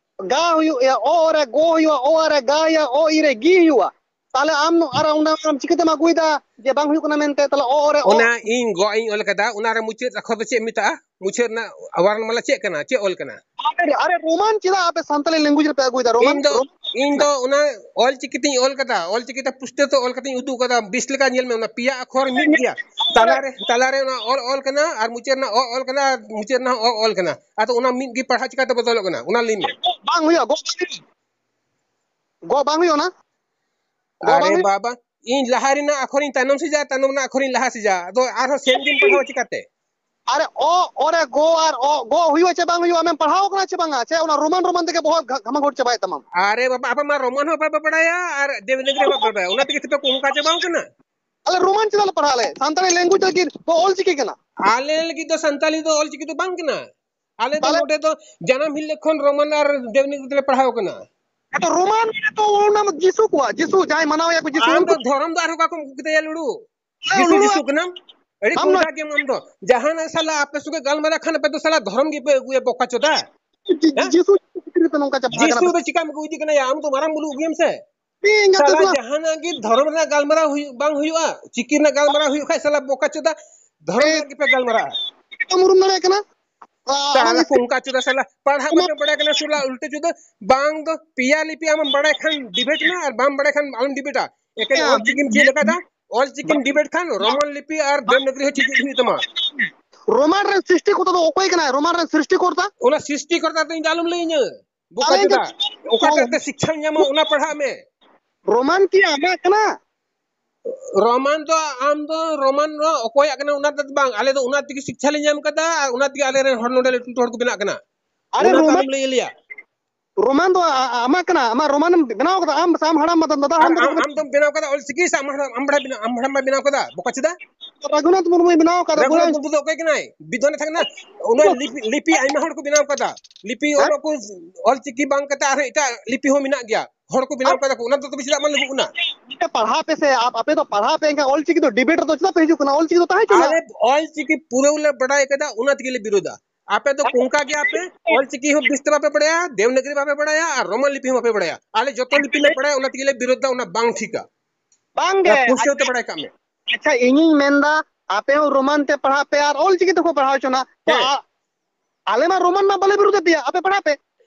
ᱜᱟ ᱦᱩᱭᱩᱜᱼᱟ, ᱚ, ᱚ ᱨᱮ ᱜᱚ ᱦᱩᱭᱩᱜᱼᱟ, ᱚ, ᱚ ᱨᱮ ᱜᱟ ᱦᱩᱭᱩᱜᱼᱟ, ᱚ, ᱤ ᱨᱮ ᱜᱤ ᱦᱩᱭᱩᱜᱼᱟ᱾ ᱛᱟᱦᱞᱮ ᱟᱢ ᱟᱨ ᱚᱱᱟ ᱟᱢ ᱪᱤᱠᱟᱹᱛᱮᱢ ᱟᱹᱜᱩᱭᱮᱫᱟ ᱡᱮ ᱵᱟᱝ ᱦᱩᱭᱩᱜ ᱠᱟᱱᱟ ᱢᱮᱱᱛᱮ? ᱛᱟᱦᱞᱮ ᱚ, ᱚ ᱨᱮ ᱚ᱾ ᱚᱱᱟ ᱤᱧ ᱜᱚ ᱤᱧ ᱚᱞ ᱠᱟᱫᱟ, ᱚᱱᱟ ᱨᱮ ᱢᱩᱪᱟᱹᱫ ᱟᱠᱷᱚᱨ ᱫᱚ ᱪᱮᱫ ᱢᱮᱛᱟᱜᱼᱟ? ᱢᱩᱪᱟᱹᱫ ᱨᱮᱱᱟᱜ ᱣᱟᱨᱱ ᱢᱟᱞᱟ ᱪᱮᱫ ᱠᱟᱱᱟ? ᱪᱮᱫ ᱚᱞ ᱠᱟᱱᱟ? ᱟᱨᱮ, ᱟᱨᱮ, ᱨᱳᱢᱟᱱ ᱪᱮᱫᱟᱜ ᱟᱯᱮ ᱥᱟᱱᱛᱟᱲᱤ language ᱨᱮᱯᱮ ᱟᱹᱜᱩᱭᱮᱫᱟ? ᱨᱳᱢᱟᱱ, ᱤᱧ ᱫᱚ, ᱨᱳᱢᱟᱱ ᱤᱧ ᱫᱚ ᱚᱱᱟ ᱚᱞ ᱪᱤᱠᱤ ᱛᱤᱧ ᱚᱞ ᱠᱟᱫᱟ, ᱚᱞ ᱪᱤᱠᱤ ᱛᱮ ᱯᱩᱥᱴᱟᱹᱣ ᱛᱮ ᱚᱞ ᱠᱟᱛᱮᱧ ᱩᱫᱩᱜ ᱠᱟᱫᱟ᱾ ᱵᱤᱥ ᱞᱮᱠᱟ ᱧᱮᱞ ᱢᱮ, ᱚᱱᱟ ᱯᱮᱭᱟ ᱟᱠᱷᱚᱨ ᱢᱤᱫ ᱜᱮᱭᱟ, ᱛᱟᱞᱟᱨᱮ, ᱛᱟᱞᱟᱨᱮ ᱚᱱᱟ ᱚᱞ ᱚᱞ ᱠᱟᱱᱟ, ᱟᱨ ᱢᱩᱪᱟᱹᱫ ᱨᱮᱱᱟᱜ ᱚ ᱚᱞ ᱠᱟᱱᱟ, ᱟᱨ ᱢᱩᱪᱟᱹᱫ ᱨᱮᱱᱟᱜ ᱚ ᱚᱞ ᱠᱟᱱᱟ᱾ ᱟᱫᱚ ᱚᱱᱟ ᱢᱤᱫ ᱜᱮ ᱯᱟᱲᱦᱟᱜ ᱪᱤᱠᱟᱹᱛᱮ ᱵᱚᱫᱚᱞᱚᱜ ᱠᱟᱱᱟ? ᱚᱱᱟ ᱞᱟᱹᱭ ᱢᱮ᱾ ᱜᱚ ᱵᱟᱝ ᱦᱩᱭᱩᱜᱼᱟ, ᱜᱚ ᱵᱟᱝ ᱦᱩᱭᱩᱜᱼᱟ᱾ ᱜᱚ ᱵᱟᱝ ᱟᱨᱮ ᱦᱩᱭᱩᱜᱼᱟ᱾ ᱵᱟᱵᱟ, ᱤᱧ ᱞᱟᱦᱟ ᱨᱮᱱᱟᱜ ᱟᱠᱷᱚᱨᱤᱧ ᱛᱟᱭᱱᱚᱢ ᱥᱮᱡᱟ, ᱛᱟᱭᱱᱚᱢ ᱨᱮᱱᱟᱜ ᱟᱠᱷᱚᱨᱤᱧ ᱞᱟᱦᱟ ᱥᱮᱡᱟ, ᱟᱫᱚ ᱟᱨᱦᱚᱸ ᱥᱮᱢ ᱜᱮᱢ ᱯᱟᱲᱦᱟᱣᱟ ᱪᱤᱠᱟᱹᱛᱮ? ᱟᱨᱮ ᱚ, ᱚᱨᱮ ᱜᱚ ᱟᱨ ᱚ, ᱜᱚ ᱦᱩᱭᱩᱜᱼᱟ ᱪᱮ ᱵᱟᱝ ᱦᱩᱭᱩᱜᱼᱟ, ᱟᱢᱮᱢ ᱯᱟᱲᱦᱟᱣ ᱠᱟᱱᱟ ᱪᱮ ᱵᱟᱝᱟ? ᱪᱮ ᱚᱱᱟ ᱨᱳᱢᱟᱱ ᱨᱳᱢᱟᱱ ᱛᱮᱜᱮ ᱵᱚᱦᱚᱜ ᱜᱷᱟ-, ᱜᱷᱟᱢᱟᱜᱷᱳᱴ ᱪᱟᱵᱟᱭᱮᱫ ᱛᱟᱢᱟᱢ? ᱟᱨᱮ ᱵᱟᱵᱟ, ᱟᱯᱮ ᱢᱟ ᱨᱳᱢᱟᱱ ᱦᱚᱸ ᱵᱟᱯᱮ ᱵᱟᱲᱟᱭᱟ ᱟᱨ ᱫᱮᱵᱽᱱᱟᱜᱚᱨᱤ ᱦᱚᱸ ᱵᱟᱯᱮ ᱵᱟᱲᱟᱭᱟ, ᱚᱱᱟ ᱛᱮᱜᱮ ᱛᱚᱯᱮ ᱠᱚᱝᱠᱟ ᱪᱟᱵᱟᱣ ᱠᱟᱱᱟ᱾ ᱟᱞᱮ ᱨᱳᱢᱟᱱ ᱪᱮᱫᱟᱜ ᱞᱮ ᱯᱟᱲᱦᱟᱜᱼᱟ? ᱟᱞᱮ ᱥᱟᱱᱛᱟᱲᱤ language ᱞᱟᱹᱜᱤᱫ ᱫᱚ ᱚᱞ ᱪᱤᱠᱤ ᱠᱟᱱᱟ᱾ ᱟᱞᱮ ᱞᱟᱹᱜᱤᱫ ᱫᱚ ᱥᱟᱱᱛᱟᱲᱤ ᱫᱚ ᱚᱞ ᱪᱤᱠᱤ ᱫᱚ ᱵᱟᱝ ᱠᱟᱱᱟ᱾ ᱟᱞᱮ ᱫᱚ ᱛᱟᱦᱞᱮ? ᱱᱚᱰᱮ ᱫᱚ ᱡᱟᱱᱟᱢ ᱦᱤᱞ ᱠᱷᱚᱱ ᱨᱳᱢᱟᱱ ᱟᱨ ᱫᱮᱵᱽᱱᱟᱜᱚᱨᱤ ᱛᱮᱞᱮ ᱯᱟᱲᱦᱟᱣ ᱠᱟᱱᱟ᱾ ᱮ ᱛᱚ, ᱨᱳᱢᱟᱱ ᱢᱟᱱᱮ ᱛᱚ ᱚᱱᱟ ᱢᱟ ᱡᱤᱥᱩ ᱠᱚᱣᱟᱜ, ᱡᱤᱥᱩ ᱡᱟᱦᱟᱸᱭ ᱢᱟᱱᱟᱣᱮᱭᱟ ᱠᱚ, ᱡᱤᱥᱩ ᱟᱢ ᱩᱱᱠᱩ ᱫᱚ ᱫᱷᱚᱨᱚᱢ ᱫᱚ ᱟᱨᱦᱚᱸ ᱚᱠᱟ ᱠᱷᱚᱱ ᱟᱹᱜᱩ ᱠᱮᱫᱟᱭᱟ ᱞᱩᱲᱩ? ᱦᱮᱸ, ᱡᱤᱥᱩ, ᱞᱩᱲᱩ ᱡᱤᱥᱩ ᱠᱟᱱᱟᱢ? ᱟᱹᱰᱤ ᱟᱢ ᱠᱚᱸᱰᱟ ᱱᱚ- ᱜᱮᱭᱟᱢ ᱟᱢ ᱫᱚ᱾ ᱡᱟᱦᱟᱱᱟᱜ ᱥᱟᱞᱟ ᱟᱯᱮ ᱥᱚᱸᱜᱮ ᱜᱟᱞᱢᱟᱨᱟᱣ ᱠᱷᱟᱱ ᱟᱯᱮ ᱫᱚ ᱥᱟᱞᱟ ᱫᱷᱚᱨᱚᱢ ᱜᱮᱯᱮ ᱟᱹᱜᱩᱭᱟ, ᱵᱚᱠᱟ ᱪᱳᱫᱟ᱾ ᱡᱤ-, ᱦᱮᱸ? ᱡᱤᱥᱩ ᱠᱷᱟᱹᱛᱤᱨ ᱛᱮ ᱱᱚᱝᱠᱟ ᱪᱟᱵᱟ ᱟᱠᱟᱱᱟ ᱡᱤᱥᱩ ᱯᱮ᱾ ᱫᱚ ᱪᱤᱠᱟᱢ ᱟᱹᱜᱩ ᱤᱫᱤ ᱠᱟᱱᱟᱭᱟ? ᱟᱢ ᱫᱚ ᱢᱟᱨᱟᱝ ᱵᱩᱨᱩ ᱟᱹᱜᱩᱭᱟᱢ ᱥᱮ᱾ ᱤᱧ ᱜᱟᱛᱮ ᱥᱟᱞᱟ ᱠᱚᱲᱟ᱾ ᱡᱟᱦᱟᱱᱟᱜ ᱜᱮ ᱫᱷᱚᱨᱚᱢ ᱨᱮᱱᱟᱜ ᱜᱟᱞᱢᱟᱨᱟᱣ ᱦᱩᱭᱩᱜ, ᱵᱟᱝ ᱦᱩᱭᱩᱜᱼᱟ, ᱪᱤᱠᱤ ᱨᱮᱱᱟᱜ ᱜᱟᱞᱢᱟᱨᱟᱣ ᱦᱩᱭᱩᱜ ᱠᱷᱟᱡ ᱥᱟᱞᱟ ᱵᱚᱠᱟ ᱪᱳᱫᱟ ᱫᱷᱚᱨᱚᱢ ᱮ, ᱨᱮᱱᱟᱜ ᱜᱮᱯᱮ ᱜᱟᱞᱢᱟᱨᱟᱜᱼᱟ᱾ ᱪᱤᱠᱟᱹᱢ ᱩᱨᱩᱢ ᱫᱟᱲᱮᱭᱟᱜ ᱠᱟᱱᱟ? ᱟ, ᱟᱢᱟᱜ ᱥᱟᱞᱟ ᱤᱥᱠᱩᱞ ᱠᱚᱝᱠᱟ ᱪᱳᱫᱟ ᱥᱟᱞᱟ, ᱯᱟᱲᱦᱟᱜ ᱟᱢᱟᱜ ᱵᱟᱯᱮ ᱵᱟᱲᱟᱭ ᱠᱟᱱᱟ ᱥᱟᱞᱟ ᱩᱞᱴᱟᱹ ᱪᱳᱫᱟ᱾ ᱵᱟᱝ ᱫᱚ ᱯᱮᱭᱟ ᱞᱤᱯᱤ ᱟᱢᱮᱢ ᱵᱟᱲᱟᱭ ᱠᱷᱟᱱ debate ᱢᱮ, ᱟᱨ ᱵᱟᱢ ᱵᱟᱲᱟᱭ ᱠᱷᱟᱱ ᱟᱞᱚᱢ ᱰᱤᱵᱮᱴᱟ᱾ ᱮᱠᱮᱱ ᱦᱮᱸ, ᱚᱞ ᱪᱤᱠᱤᱢ ᱪᱮᱫ ᱟᱠᱟᱫᱟ, ᱚᱞ ᱪᱤᱠᱤᱢ ᱰᱤᱵᱮᱴ ᱠᱷᱟᱱ ᱨᱳᱢᱟᱱ ᱞᱤᱯᱤ ᱟᱨ ᱫᱮᱵᱽᱱᱟᱜᱚᱨᱤ ᱦᱚᱸ ᱪᱮᱫ ᱦᱩᱭᱩᱜ ᱛᱟᱢᱟ᱾ ᱨᱳᱢᱟᱱ ᱨᱮᱱ ᱥᱨᱤᱥᱴᱤ ᱠᱚᱨᱛᱟ ᱫᱚ ᱚᱠᱚᱭ ᱠᱟᱱᱟᱭ? ᱨᱳᱢᱟᱱ ᱨᱮᱱ ᱥᱨᱤᱥᱴᱤ ᱠᱚᱨᱛᱟ? ᱚᱱᱟ ᱥᱨᱤᱥᱴᱤ ᱠᱚᱨᱛᱟ ᱫᱚ ᱤᱧ ᱫᱚ ᱟᱞᱚᱢ ᱞᱟᱹᱭ ᱟᱹᱧᱟᱹ᱾ ᱵᱚᱠᱟ ᱟᱞᱮ ᱫᱚ ᱪᱮᱫᱟᱜ? ᱚᱠᱟᱴᱟᱜ ᱛᱮ ᱥᱤᱠᱷᱟᱢ ᱧᱟᱢᱟ, ᱚᱱᱟ ᱯᱟᱲᱦᱟᱜ ᱢᱮ᱾ ᱨᱳᱢᱟᱱ ᱠᱤ ᱟᱢᱟᱜ ᱠᱟᱱᱟ? ᱨᱳᱢᱟᱱ ᱫᱚ, ᱟᱢ ᱫᱚ ᱨᱳᱢᱟᱱ ᱫᱚ ᱚᱠᱚᱭᱟᱜ ᱠᱟᱱᱟ ᱚᱱᱟ ᱫᱚ ᱵᱟᱝ, ᱟᱞᱮ ᱫᱚ ᱚᱱᱟ ᱛᱮᱜᱮ ᱥᱤᱠᱷᱟ ᱞᱮ ᱧᱟᱢ ᱠᱟᱫᱟ, ᱟᱨ ᱚᱱᱟ ᱛᱮᱜᱮ ᱟᱞᱮ ᱨᱮᱱ ᱦᱚᱲ ᱱᱚᱰᱮ ᱞᱟᱹᱴᱩ ᱞᱟᱹᱴᱩ ᱦᱚᱲ ᱠᱚ ᱵᱮᱱᱟᱜ ᱠᱟᱱᱟ᱾ ᱟᱨᱮ ᱚᱱᱟ ᱫᱚ ᱨᱳᱢᱟᱱ, ᱟᱞᱚᱢ ᱞᱟᱹᱭ ᱟᱞᱮᱭᱟ᱾ ᱨᱳᱢᱟᱱ ᱫᱚ ᱟ-, ᱟ-, ᱟᱢᱟᱜ ᱠᱟᱱᱟ, ᱟᱢᱟᱜ ᱨᱳᱢᱟᱱ ᱮᱢ ᱵᱮᱱᱟᱣ ᱠᱟᱫᱟ, ᱟᱢ ᱥᱮ ᱟᱢ ᱦᱟᱲᱟᱢ ᱵᱟ, ᱫᱟᱫᱟ ᱟᱨ ᱦᱟᱲᱟᱢ ᱵᱟ ᱟᱢ, ᱛᱟᱠᱚ ᱟᱢ ᱫᱚᱢ ᱵᱮᱱᱟᱣ ᱠᱟᱫᱟ ᱚᱞ ᱪᱤᱠᱤ ᱥᱮ ᱟᱢ ᱦᱟᱲᱟᱢ, ᱟᱢ ᱵᱟᱲᱟᱭ ᱵᱮᱱᱟᱣ, ᱟᱢ ᱦᱟᱲᱟᱢ ᱵᱟ ᱵᱮᱱᱟᱣ ᱠᱟᱫᱟ? ᱵᱚᱠᱟ ᱪᱮᱫᱟ᱾ ᱨᱟᱹᱜᱷᱩᱱᱟᱛᱷ ᱢᱩᱨᱢᱩᱭ ᱵᱮᱱᱟᱣ ᱠᱟᱫᱟ, ᱨᱟᱹᱜᱷᱩᱱᱟᱛᱷ ᱜᱚᱲᱚᱧ ᱢᱩᱨᱢᱩ ᱫᱚ ᱚᱠᱚᱭ ᱠᱟᱱᱟᱭ? ᱵᱤᱫᱽᱣᱟᱱᱮ ᱛᱟᱦᱮᱸ ᱠᱟᱱᱟ? ᱚᱱᱟ ᱞᱤᱯᱤ, ᱞᱤᱯᱤ ᱟᱭᱢᱟ ᱦᱚᱲ ᱠᱚ ᱵᱮᱱᱟᱣ ᱠᱟᱫᱟ᱾ ᱞᱤᱯᱤ ᱚᱞ ᱦᱮᱸ? ᱠᱚ, ᱚᱞ ᱪᱤᱠᱤ ᱵᱟᱝ ᱠᱟᱛᱮ ᱟᱨᱦᱚᱸ ᱮᱴᱟᱜ ᱞᱤᱯᱤ ᱦᱚᱸ ᱢᱮᱱᱟᱜ ᱜᱮᱭᱟ᱾ ᱦᱚᱲ ᱠᱚ ᱵᱮᱱᱟᱣ ᱟᱨ ᱠᱟᱫᱟ ᱠᱚ, ᱚᱱᱟ ᱫᱚ ᱛᱚᱵᱮ ᱪᱮᱫᱟᱜ ᱵᱟᱝ ᱞᱟᱹᱜᱩᱜ ᱠᱟᱱᱟ? ᱢᱤᱫᱴᱮᱱ ᱯᱟᱲᱦᱟᱣ ᱯᱮ ᱥᱮ, ᱟᱯ-, ᱟᱯᱮ ᱫᱚ ᱯᱟᱲᱦᱟᱣ ᱯᱮ, ᱮᱱᱠᱷᱟᱱ ᱚᱞ ᱪᱤᱠᱤ ᱫᱚ ᱰᱤᱵᱮᱴ ᱨᱮᱫᱚ ᱪᱮᱫᱟᱜ ᱯᱮ ᱦᱤᱡᱩᱜ ᱠᱟᱱᱟ? ᱚᱞ ᱪᱤᱠᱤ ᱫᱚ ᱛᱟᱦᱮᱸ ᱦᱚᱪᱚ ᱟᱞᱮ ᱚᱞ ᱪᱤᱠᱤ ᱯᱩᱨᱟᱹᱣ ᱞᱮ ᱵᱟᱰᱟᱭ ᱠᱟᱫᱟ, ᱚᱱᱟ ᱛᱮᱜᱮ ᱞᱮ ᱵᱤᱨᱳᱫᱟ᱾ ᱟᱯᱮ ᱫᱚ ᱠᱚᱝᱠᱟ ᱜᱮᱭᱟ ᱯᱮ, ᱚᱞ ᱪᱤᱠᱤ ᱦᱚᱸ ᱵᱮᱥ ᱛᱮ ᱵᱟᱯᱮ ᱵᱟᱲᱟᱭᱟ, ᱫᱮᱵᱽᱱᱟᱜᱚᱨᱤ ᱵᱟᱯᱮ ᱵᱟᱲᱟᱭᱟ, ᱟᱨ ᱨᱳᱢᱟᱱ ᱞᱤᱯᱤ ᱦᱚᱸ ᱵᱟᱯᱮ ᱵᱟᱲᱟᱭᱟ᱾ ᱟᱞᱮ ᱡᱚᱛᱚ ᱞᱤᱯᱤ ᱞᱮ ᱵᱟᱲᱟᱭᱟ, ᱚᱱᱟ ᱛᱮᱜᱮ ᱞᱮ ᱵᱤᱨᱳᱫᱟ, ᱚᱱᱟ ᱵᱟᱝ ᱴᱷᱤᱠᱟ᱾ ᱵᱟᱝ ᱜᱮ᱾ ᱚᱱᱟ ᱯᱩᱥᱴᱟᱹᱣ ᱛᱮ ᱵᱟᱲᱟᱭ ᱠᱟᱜ ᱢᱮ᱾ ᱟᱪᱪᱷᱟ, ᱤᱧᱤᱧ ᱢᱮᱱᱫᱟ, ᱟᱯᱮ ᱦᱚᱸ ᱨᱳᱢᱟᱱ ᱛᱮ ᱯᱟᱲᱦᱟᱜ ᱯᱮ ᱟᱨ ᱚᱞ ᱪᱤᱠᱤ ᱛᱮᱠᱚ ᱯᱟᱲᱦᱟᱣ ᱦᱚᱪᱚᱱᱟ᱾ ᱛᱚ, ᱦᱮᱸ᱾ ᱟ-, ᱟᱞᱮ ᱢᱟ ᱨᱳᱢᱟᱱ ᱢᱟ ᱵᱟᱞᱮ ᱵᱤᱨᱳᱫᱮᱫ ᱯᱮᱭᱟ, ᱟᱯᱮ ᱯᱟᱲᱦᱟᱜ ᱯᱮ᱾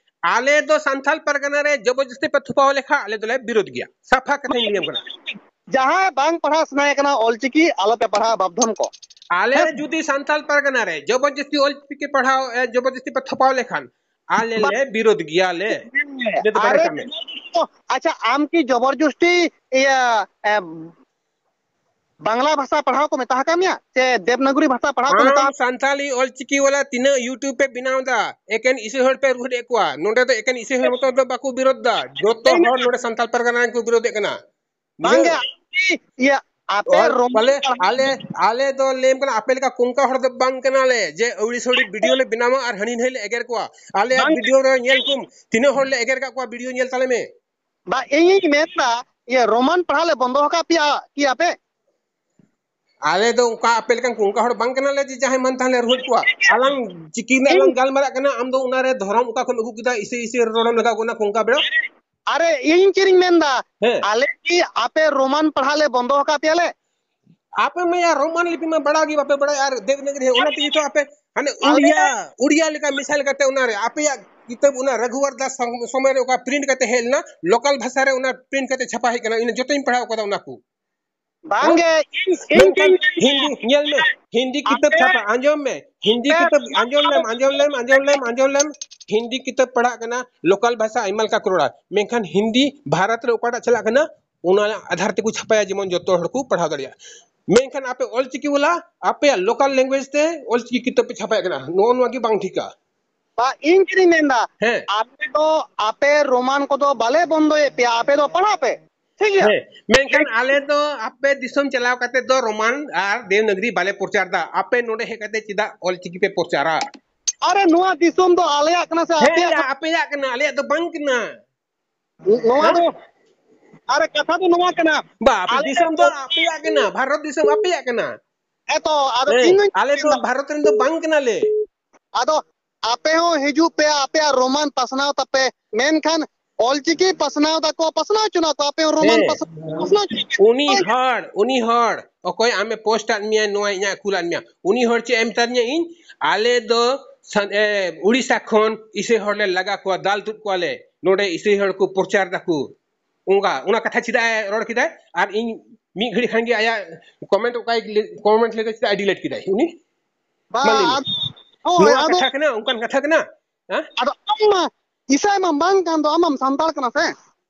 ᱟᱞᱮ ᱫᱚ ᱥᱟᱱᱛᱟᱞ ᱯᱟᱨᱜᱟᱱᱟ ᱨᱮ ᱡᱚᱵᱚᱨᱡᱚᱥᱛᱤ ᱯᱮ ᱛᱷᱚᱯᱟᱣ ᱞᱮᱠᱷᱟᱱ ᱟᱞᱮ ᱫᱚᱞᱮ ᱵᱤᱨᱳᱫ ᱜᱮᱭᱟ, ᱥᱟᱯᱷᱟ ᱠᱟᱛᱷᱟᱧ ᱞᱟᱹᱭᱟᱢ ᱠᱟᱱᱟ᱾ ᱡᱟᱦᱟᱸᱭ ᱵᱟᱝ ᱯᱟᱲᱦᱟᱣ ᱥᱟᱱᱟᱭᱮ ᱠᱟᱱᱟ ᱚᱞᱪᱤᱠᱤ, ᱟᱞᱚᱯᱮ ᱯᱟᱲᱦᱟᱣ ᱵᱟᱫᱽᱫᱷᱚᱢ ᱠᱚ᱾ ᱟᱞᱮ ᱦᱮᱸ? ᱡᱩᱫᱤ ᱥᱟᱱᱛᱟᱞ ᱯᱟᱨᱜᱟᱱᱟ ᱨᱮ ᱡᱚᱵᱚᱨᱡᱚᱥᱛᱤ ᱚᱞᱪᱤᱠᱤ ᱯᱟᱲᱦᱟᱣ, ᱮ, ᱡᱚᱵᱚᱨᱡᱚᱥᱛᱤ ᱯᱮ ᱛᱷᱚᱯᱟᱣ ᱞᱮᱠᱷᱟᱱ ᱟᱞᱮ ᱵᱟ- ᱞᱮ ᱵᱤᱨᱳᱫ ᱜᱮᱭᱟᱞᱮ᱾ ᱟᱨᱮ ᱟᱪᱪᱷᱟ, ᱟᱢ ᱠᱤ ᱡᱚᱵᱚᱨᱡᱚᱥᱛᱤ ᱤᱭᱟᱹ, ᱮ, ᱵᱟᱝᱞᱟ ᱵᱷᱟᱥᱟ ᱯᱟᱲᱦᱟᱣ ᱠᱚ ᱢᱮᱛᱟ ᱟᱠᱟᱫ ᱢᱮᱭᱟ ᱥᱮ ᱫᱮᱵᱽᱱᱟᱜᱚᱨᱤ ᱵᱷᱟᱥᱟ ᱯᱟᱲᱦᱟᱣ ᱠᱚ ᱢᱮᱛᱟ ᱟᱢ ᱟᱠᱟᱫ ᱥᱟᱱᱛᱟᱞᱤ ᱚᱞᱪᱤᱠᱤ ᱣᱟᱞᱟ ᱛᱤᱱᱟᱹᱜ YouTube ᱯᱮ ᱵᱮᱱᱟᱣ ᱮᱫᱟ, ᱮᱠᱮᱱ ᱤᱥᱟᱹᱭ ᱦᱚᱲ ᱯᱮ ᱨᱩᱣᱟᱹᱲᱮᱫ ᱠᱚᱣᱟ᱾ ᱱᱚᱰᱮ ᱫᱚ ᱮᱠᱮᱱ ᱤᱥᱟᱹᱭ ᱦᱚᱲ ᱢᱚᱛᱚ ᱫᱚ ᱵᱟᱠᱚ ᱵᱤᱨᱳᱫ ᱮᱫᱟ, ᱡᱚᱛᱚ ᱦᱚᱲ ᱱᱚᱰᱮ ᱥᱟᱱᱛᱟᱞ ᱯᱟᱨᱜᱟᱱᱟ ᱨᱮᱱ ᱠᱚ ᱵᱤᱨᱳᱫᱮᱫ ᱠᱟᱱᱟ᱾ ᱵᱟᱝᱜᱮ, ᱵᱩᱡᱷᱟᱹᱣ? ᱤᱭᱟᱹ, ᱟᱯᱮ ᱚᱞ-, ᱨᱳᱢᱟᱱ ᱵᱚᱞᱮ ᱯᱟᱲᱦᱟᱣ ᱟᱞᱮ, ᱟᱞᱮ ᱫᱚ ᱞᱟᱹᱭᱟᱢ ᱠᱟᱱᱟ, ᱟᱯᱮ ᱞᱮᱠᱟ ᱠᱚᱝᱠᱟ ᱦᱚᱲ ᱫᱚ ᱵᱟᱝ ᱠᱟᱱᱟᱞᱮ ᱡᱮ ᱟᱹᱣᱲᱤ ᱥᱟᱹᱣᱲᱤ ᱵᱷᱤᱰᱤᱭᱳ ᱞᱮ ᱵᱮᱱᱟᱣᱟ ᱟᱨ ᱦᱟᱹᱱᱤ ᱱᱟᱹᱭ ᱞᱮ ᱮᱜᱮᱨ ᱠᱚᱣᱟ᱾ ᱟᱞᱮᱭᱟᱜ ᱵᱟᱝ᱾ ᱵᱷᱤᱰᱤᱭᱳ ᱨᱮ ᱧᱮᱞ ᱠᱚᱢ, ᱛᱤᱱᱟᱹᱜ ᱦᱚᱲ ᱞᱮ ᱮᱜᱮᱨ ᱠᱟᱜ ᱠᱚᱣᱟ, ᱵᱷᱤᱰᱤᱭᱳ ᱧᱮᱞ ᱛᱟᱞᱮ ᱢᱮ᱾ ᱵᱟ, ᱤᱧᱤᱧ ᱢᱮᱱᱫᱟ, ᱤᱭᱟᱹ, ᱨᱳᱢᱟᱱ ᱯᱟᱲᱦᱟᱣ ᱞᱮ ᱵᱚᱱᱫᱚ ᱟᱠᱟᱫ ᱯᱮᱭᱟ ᱠᱤ ᱟᱯᱮ? ᱟᱞᱮ ᱫᱚ ᱚᱱᱠᱟ ᱟᱯᱮ ᱞᱮᱠᱟᱱ ᱠᱚᱝᱠᱟ ᱦᱚᱲ ᱵᱟᱝ ᱠᱟᱱᱟᱞᱮ ᱡᱮ ᱡᱟᱦᱟᱸᱭ ᱢᱟᱱ ᱛᱟᱦᱟᱸ ᱞᱮ ᱨᱩᱣᱟᱹᱲ ᱠᱚᱣᱟ᱾ ᱟᱞᱟᱝ ᱪᱤᱠᱤ ᱨᱮᱱᱟᱜ ᱤᱧ ᱞᱟᱝ ᱜᱟᱞᱢᱟᱨᱟᱜ ᱠᱟᱱᱟ, ᱟᱢ ᱫᱚ ᱚᱱᱟᱨᱮ ᱫᱷᱚᱨᱚᱢ ᱚᱠᱟ ᱠᱷᱚᱱ ᱟᱹᱜᱩ ᱠᱮᱫᱟ, ᱤᱥᱟᱹᱭ ᱤᱥᱟᱹᱭ ᱨᱚᱲᱮᱢ ᱞᱟᱜᱟᱣ ᱠᱟᱱᱟ ᱠᱚᱝᱠᱟ ᱵᱮᱲᱟ᱾ ᱟᱨᱮ, ᱤᱧ ᱪᱮᱫ ᱤᱧ ᱢᱮᱱᱫᱟ? ᱦᱮᱸ᱾ ᱟᱞᱮ ᱠᱤ ᱟᱯᱮ ᱨᱳᱢᱟᱱ ᱯᱟᱲᱦᱟᱣ ᱞᱮ ᱵᱚᱱᱫᱚ ᱟᱠᱟᱫ ᱯᱮᱭᱟ ᱞᱮ? ᱟᱯᱮ ᱢᱟ ᱭᱟ ᱨᱳᱢᱟᱱ ᱞᱤᱯᱤ ᱢᱟ ᱵᱟᱲᱟᱭ ᱜᱮ ᱵᱟᱯᱮ ᱵᱟᱲᱟᱭᱟ, ᱟᱨ ᱫᱮᱵᱽᱱᱟᱜᱚᱨᱤ, ᱚᱱᱟ ᱛᱮᱜᱮ ᱛᱚ ᱟᱯᱮ ᱦᱟᱱᱮ ᱟᱞᱮ ᱩᱲᱤᱭᱟ, ᱩᱲᱤᱭᱟ ᱞᱮᱠᱟ ᱢᱮᱥᱟ ᱞᱮᱠᱟᱛᱮ ᱚᱱᱟᱨᱮ ᱟᱯᱮᱭᱟᱜ ᱠᱤᱛᱟᱹᱵ ᱚᱱᱟ ᱨᱟᱜᱷᱩᱣᱟᱨ ᱫᱟᱥ ᱥᱚᱢ-, ᱥᱚᱢᱚᱭ ᱨᱮ ᱚᱠᱟ ᱯᱨᱤᱱᱴ ᱠᱟᱛᱮ ᱦᱮᱡ ᱞᱮᱱᱟ, ᱞᱳᱠᱟᱞ ᱵᱷᱟᱥᱟ ᱨᱮ ᱚᱱᱟ ᱯᱨᱤᱱᱴ ᱠᱟᱛᱮ ᱪᱷᱟᱯᱟ ᱦᱮᱡ ᱠᱟᱱᱟ, ᱤᱧ ᱡᱚᱛᱚᱧ ᱯᱟᱲᱦᱟᱣ ᱠᱟᱫᱟ ᱚᱱᱟ ᱠᱚ᱾ ᱵᱟᱝᱜᱮ, ᱦᱮᱸ? ᱤᱧ, ᱤᱧ ᱢᱮᱱᱠᱷᱟᱱ ᱪᱮᱫ ᱤᱧ ᱦᱤᱱᱫᱤ, ᱧᱮᱞ ᱢᱮ, ᱦᱤᱱᱫᱤ ᱠᱤᱛᱟᱹᱵ ᱟᱯᱮ ᱪᱷᱟᱯᱟ, ᱟᱸᱡᱚᱢ ᱢᱮ, ᱦᱤᱱᱫᱤ ᱟᱯᱮ ᱠᱤᱛᱟᱹᱵ, ᱟᱸᱡᱚᱢ ᱞᱮᱢ, ᱟᱸᱡᱚᱢ ᱞᱮᱢ, ᱟᱸᱡᱚᱢ ᱞᱮᱢ, ᱦᱤᱱᱫᱤ ᱠᱤᱛᱟᱹᱵ ᱯᱟᱲᱦᱟᱜ ᱠᱟᱱᱟ, ᱞᱳᱠᱟᱞ ᱵᱷᱟᱥᱟ ᱟᱭᱢᱟ ᱞᱮᱠᱟ ᱠᱚ ᱨᱚᱲᱟ, ᱢᱮᱱᱠᱷᱟᱱ ᱦᱤᱱᱫᱤ ᱵᱷᱟᱨᱚᱛ ᱨᱮ ᱚᱠᱟᱴᱟᱜ ᱪᱟᱞᱟᱜ ᱠᱟᱱᱟ, ᱚᱱᱟ ᱟᱫᱷᱟᱨ ᱛᱮᱠᱚ ᱪᱷᱟᱯᱟᱭᱟ, ᱡᱮᱢᱚᱱ ᱡᱚᱛᱚ ᱦᱚᱲ ᱠᱚ ᱯᱟᱲᱦᱟᱣ ᱫᱟᱲᱮᱭᱟᱜ᱾ ᱢᱮᱱᱠᱷᱟᱱ ᱟᱯᱮ ᱚᱞᱪᱤᱠᱤ ᱣᱟᱞᱟ ᱟᱯᱮᱭᱟᱜ ᱞᱳᱠᱟᱞ ᱞᱮᱝᱜᱩᱭᱮᱡᱽ ᱛᱮ ᱚᱞᱪᱤᱠᱤ ᱠᱤᱛᱟᱹᱵ ᱯᱮ ᱪᱷᱟᱯᱟᱭᱮᱫ ᱠᱟᱱᱟ, ᱱᱚᱜᱼᱚ ᱱᱚᱣᱟ ᱜᱮ ᱵᱟᱝ ᱴᱷᱤᱠᱟ᱾ ᱵᱟ, ᱤᱧ ᱪᱮᱫ ᱤᱧ ᱢᱮᱱᱫᱟ? ᱦᱮᱸ᱾ ᱟᱞᱮ ᱫᱚ ᱟᱯᱮ ᱨᱳᱢᱟᱱ ᱠᱚᱫᱚ ᱵᱟᱞᱮ ᱵᱚᱱᱫᱚᱭᱮᱫ ᱯᱮᱭᱟ, ᱟᱯᱮ ᱫᱚ ᱯᱟᱲᱦᱟᱜ ᱯᱮ, ᱴᱷᱤᱠ ᱜᱮᱭᱟ? ᱦᱮᱸ, ᱢᱮᱱᱠᱷᱟᱱ ᱟᱞᱮ ᱫᱚ ᱟᱯᱮ ᱫᱤᱥᱚᱢ ᱪᱟᱞᱟᱣ ᱠᱟᱛᱮ ᱫᱚ ᱨᱳᱢᱟᱱ ᱟᱨ ᱫᱮᱵᱽᱱᱟᱜᱚᱨᱤ ᱵᱟᱞᱮ ᱯᱨᱚᱪᱟᱨ ᱫᱟ᱾ ᱟᱯᱮ ᱱᱚᱰᱮ ᱦᱮᱡ ᱠᱟᱛᱮ ᱪᱮᱫᱟᱜ ᱚᱞᱪᱤᱠᱤ ᱯᱮ ᱯᱨᱚᱪᱟᱨᱟ? ᱟᱨᱮ, ᱱᱚᱣᱟ ᱫᱤᱥᱚᱢ ᱫᱚ ᱟᱞᱮᱭᱟᱜ ᱠᱟᱱᱟ ᱥᱮ ᱦᱮᱸ, ᱟᱯᱮᱭᱟᱜ ᱠᱟᱱᱟ? ᱟᱯᱮᱭᱟᱜ ᱠᱟᱱᱟ, ᱟᱞᱮᱭᱟᱜ ᱫᱚ ᱵᱟᱝ ᱠᱟᱱᱟ᱾ ᱱᱚᱣᱟ ᱦᱮᱸ? ᱫᱚ, ᱟᱨᱮ, ᱠᱟᱛᱷᱟ ᱫᱚ ᱱᱚᱣᱟ ᱠᱟᱱᱟ, ᱵᱟ, ᱟᱯᱮ ᱟᱞᱮ ᱫᱤᱥᱚᱢ ᱫᱚ ᱟᱯᱮᱭᱟᱜ ᱠᱟᱱᱟ, ᱵᱷᱟᱨᱚᱛ ᱫᱤᱥᱚᱢ ᱟᱯᱮᱭᱟᱜ ᱠᱟᱱᱟ᱾ ᱦᱮᱸ ᱛᱚ, ᱟᱫᱚ ᱦᱮᱸ, ᱤᱧ ᱫᱚᱧ ᱟᱞᱮ ᱫᱚ ᱢᱮᱱᱫᱟ, ᱵᱷᱟᱨᱚᱛ ᱨᱮᱱ ᱫᱚ ᱵᱟᱝ ᱠᱟᱱᱟᱞᱮ᱾ ᱟᱫᱚ ᱟᱯᱮ ᱦᱚᱸ ᱦᱤᱡᱩᱜ ᱯᱮ, ᱟᱯᱮᱭᱟᱜ ᱨᱳᱢᱟᱱ ᱯᱟᱥᱱᱟᱣ ᱛᱟᱯᱮ, ᱢᱮᱱᱠᱷᱟᱱ ᱚᱞᱪᱤᱠᱤ ᱯᱟᱥᱱᱟᱣ ᱫᱟᱠᱚ, ᱯᱟᱥᱱᱟᱣ ᱦᱚᱪᱚ ᱱᱟ ᱠᱚ, ᱟᱯᱮ ᱦᱚᱸ ᱨᱳᱢᱟᱱ ᱦᱮᱸ᱾ ᱯᱟᱥᱱᱟᱣ, ᱯᱟᱥᱱᱟᱣ ᱦᱚᱪᱚ ᱯᱮ᱾ ᱩᱱᱤ ᱦᱚᱲ, ᱩᱱᱤ ᱦᱚᱲ ᱚᱠᱚᱭ ᱟᱢᱮ ᱯᱳᱥᱴ ᱟᱫ ᱢᱮᱭᱟ, ᱱᱚᱣᱟ ᱤᱧᱟᱹᱜ ᱠᱩᱞ ᱟᱫ ᱢᱮᱭᱟ, ᱩᱱᱤ ᱦᱚᱲ ᱪᱮᱫ ᱮ ᱢᱮᱛᱟᱫᱤᱧᱟ? ᱤᱧ, ᱟᱞᱮ ᱫᱚ ᱥᱟᱱ-, ᱮ, ᱩᱲᱤᱥᱥᱟ ᱠᱷᱚᱱ ᱤᱥᱟᱹᱭ ᱦᱚᱲ ᱞᱮ ᱞᱟᱜᱟ ᱠᱚᱣᱟ, ᱫᱟᱞ ᱛᱩᱫ ᱠᱚᱣᱟᱞᱮ, ᱱᱚᱰᱮ ᱤᱥᱟᱹᱭ ᱦᱚᱲ ᱠᱚ ᱯᱨᱚᱪᱟᱨ ᱫᱟᱠᱚ, ᱚᱱᱠᱟ, ᱚᱱᱟ ᱠᱟᱛᱷᱟ ᱪᱮᱫᱟᱜ ᱮ ᱨᱚᱲ ᱠᱮᱫᱟᱭ? ᱟᱨ ᱤᱧ ᱢᱤᱫ ᱜᱷᱟᱹᱲᱤ ᱠᱷᱟᱱ ᱜᱮ ᱟᱭᱟᱜ ᱠᱚᱢᱮᱱᱴ, ᱚᱠᱟᱭ ᱠᱚᱢᱮᱱᱴ ᱞᱮᱫᱟ, ᱪᱮᱫᱟᱜ ᱰᱤᱞᱤᱴ ᱠᱮᱫᱟᱭ ᱩᱱᱤ? ᱵᱟ, ᱢᱟ ᱞᱟᱹᱭ ᱢᱮ᱾ ᱟᱫᱚ, ᱦᱳᱭ, ᱱᱚᱣᱟ ᱟᱫᱚ, ᱠᱟᱛᱷᱟ ᱠᱟᱱᱟ, ᱚᱱᱠᱟᱱ ᱠᱟᱛᱷᱟ ᱠᱟᱱᱟ? ᱦᱮᱸ? ᱟᱫᱚ ᱟᱢ ᱢᱟ ᱤᱥᱟᱭ ᱢᱟ ᱵᱟᱝ ᱠᱟᱱ ᱫᱚ, ᱟᱢ ᱢᱟᱢ ᱥᱟᱱᱛᱟᱲ ᱠᱟᱱᱟ ᱥᱮ?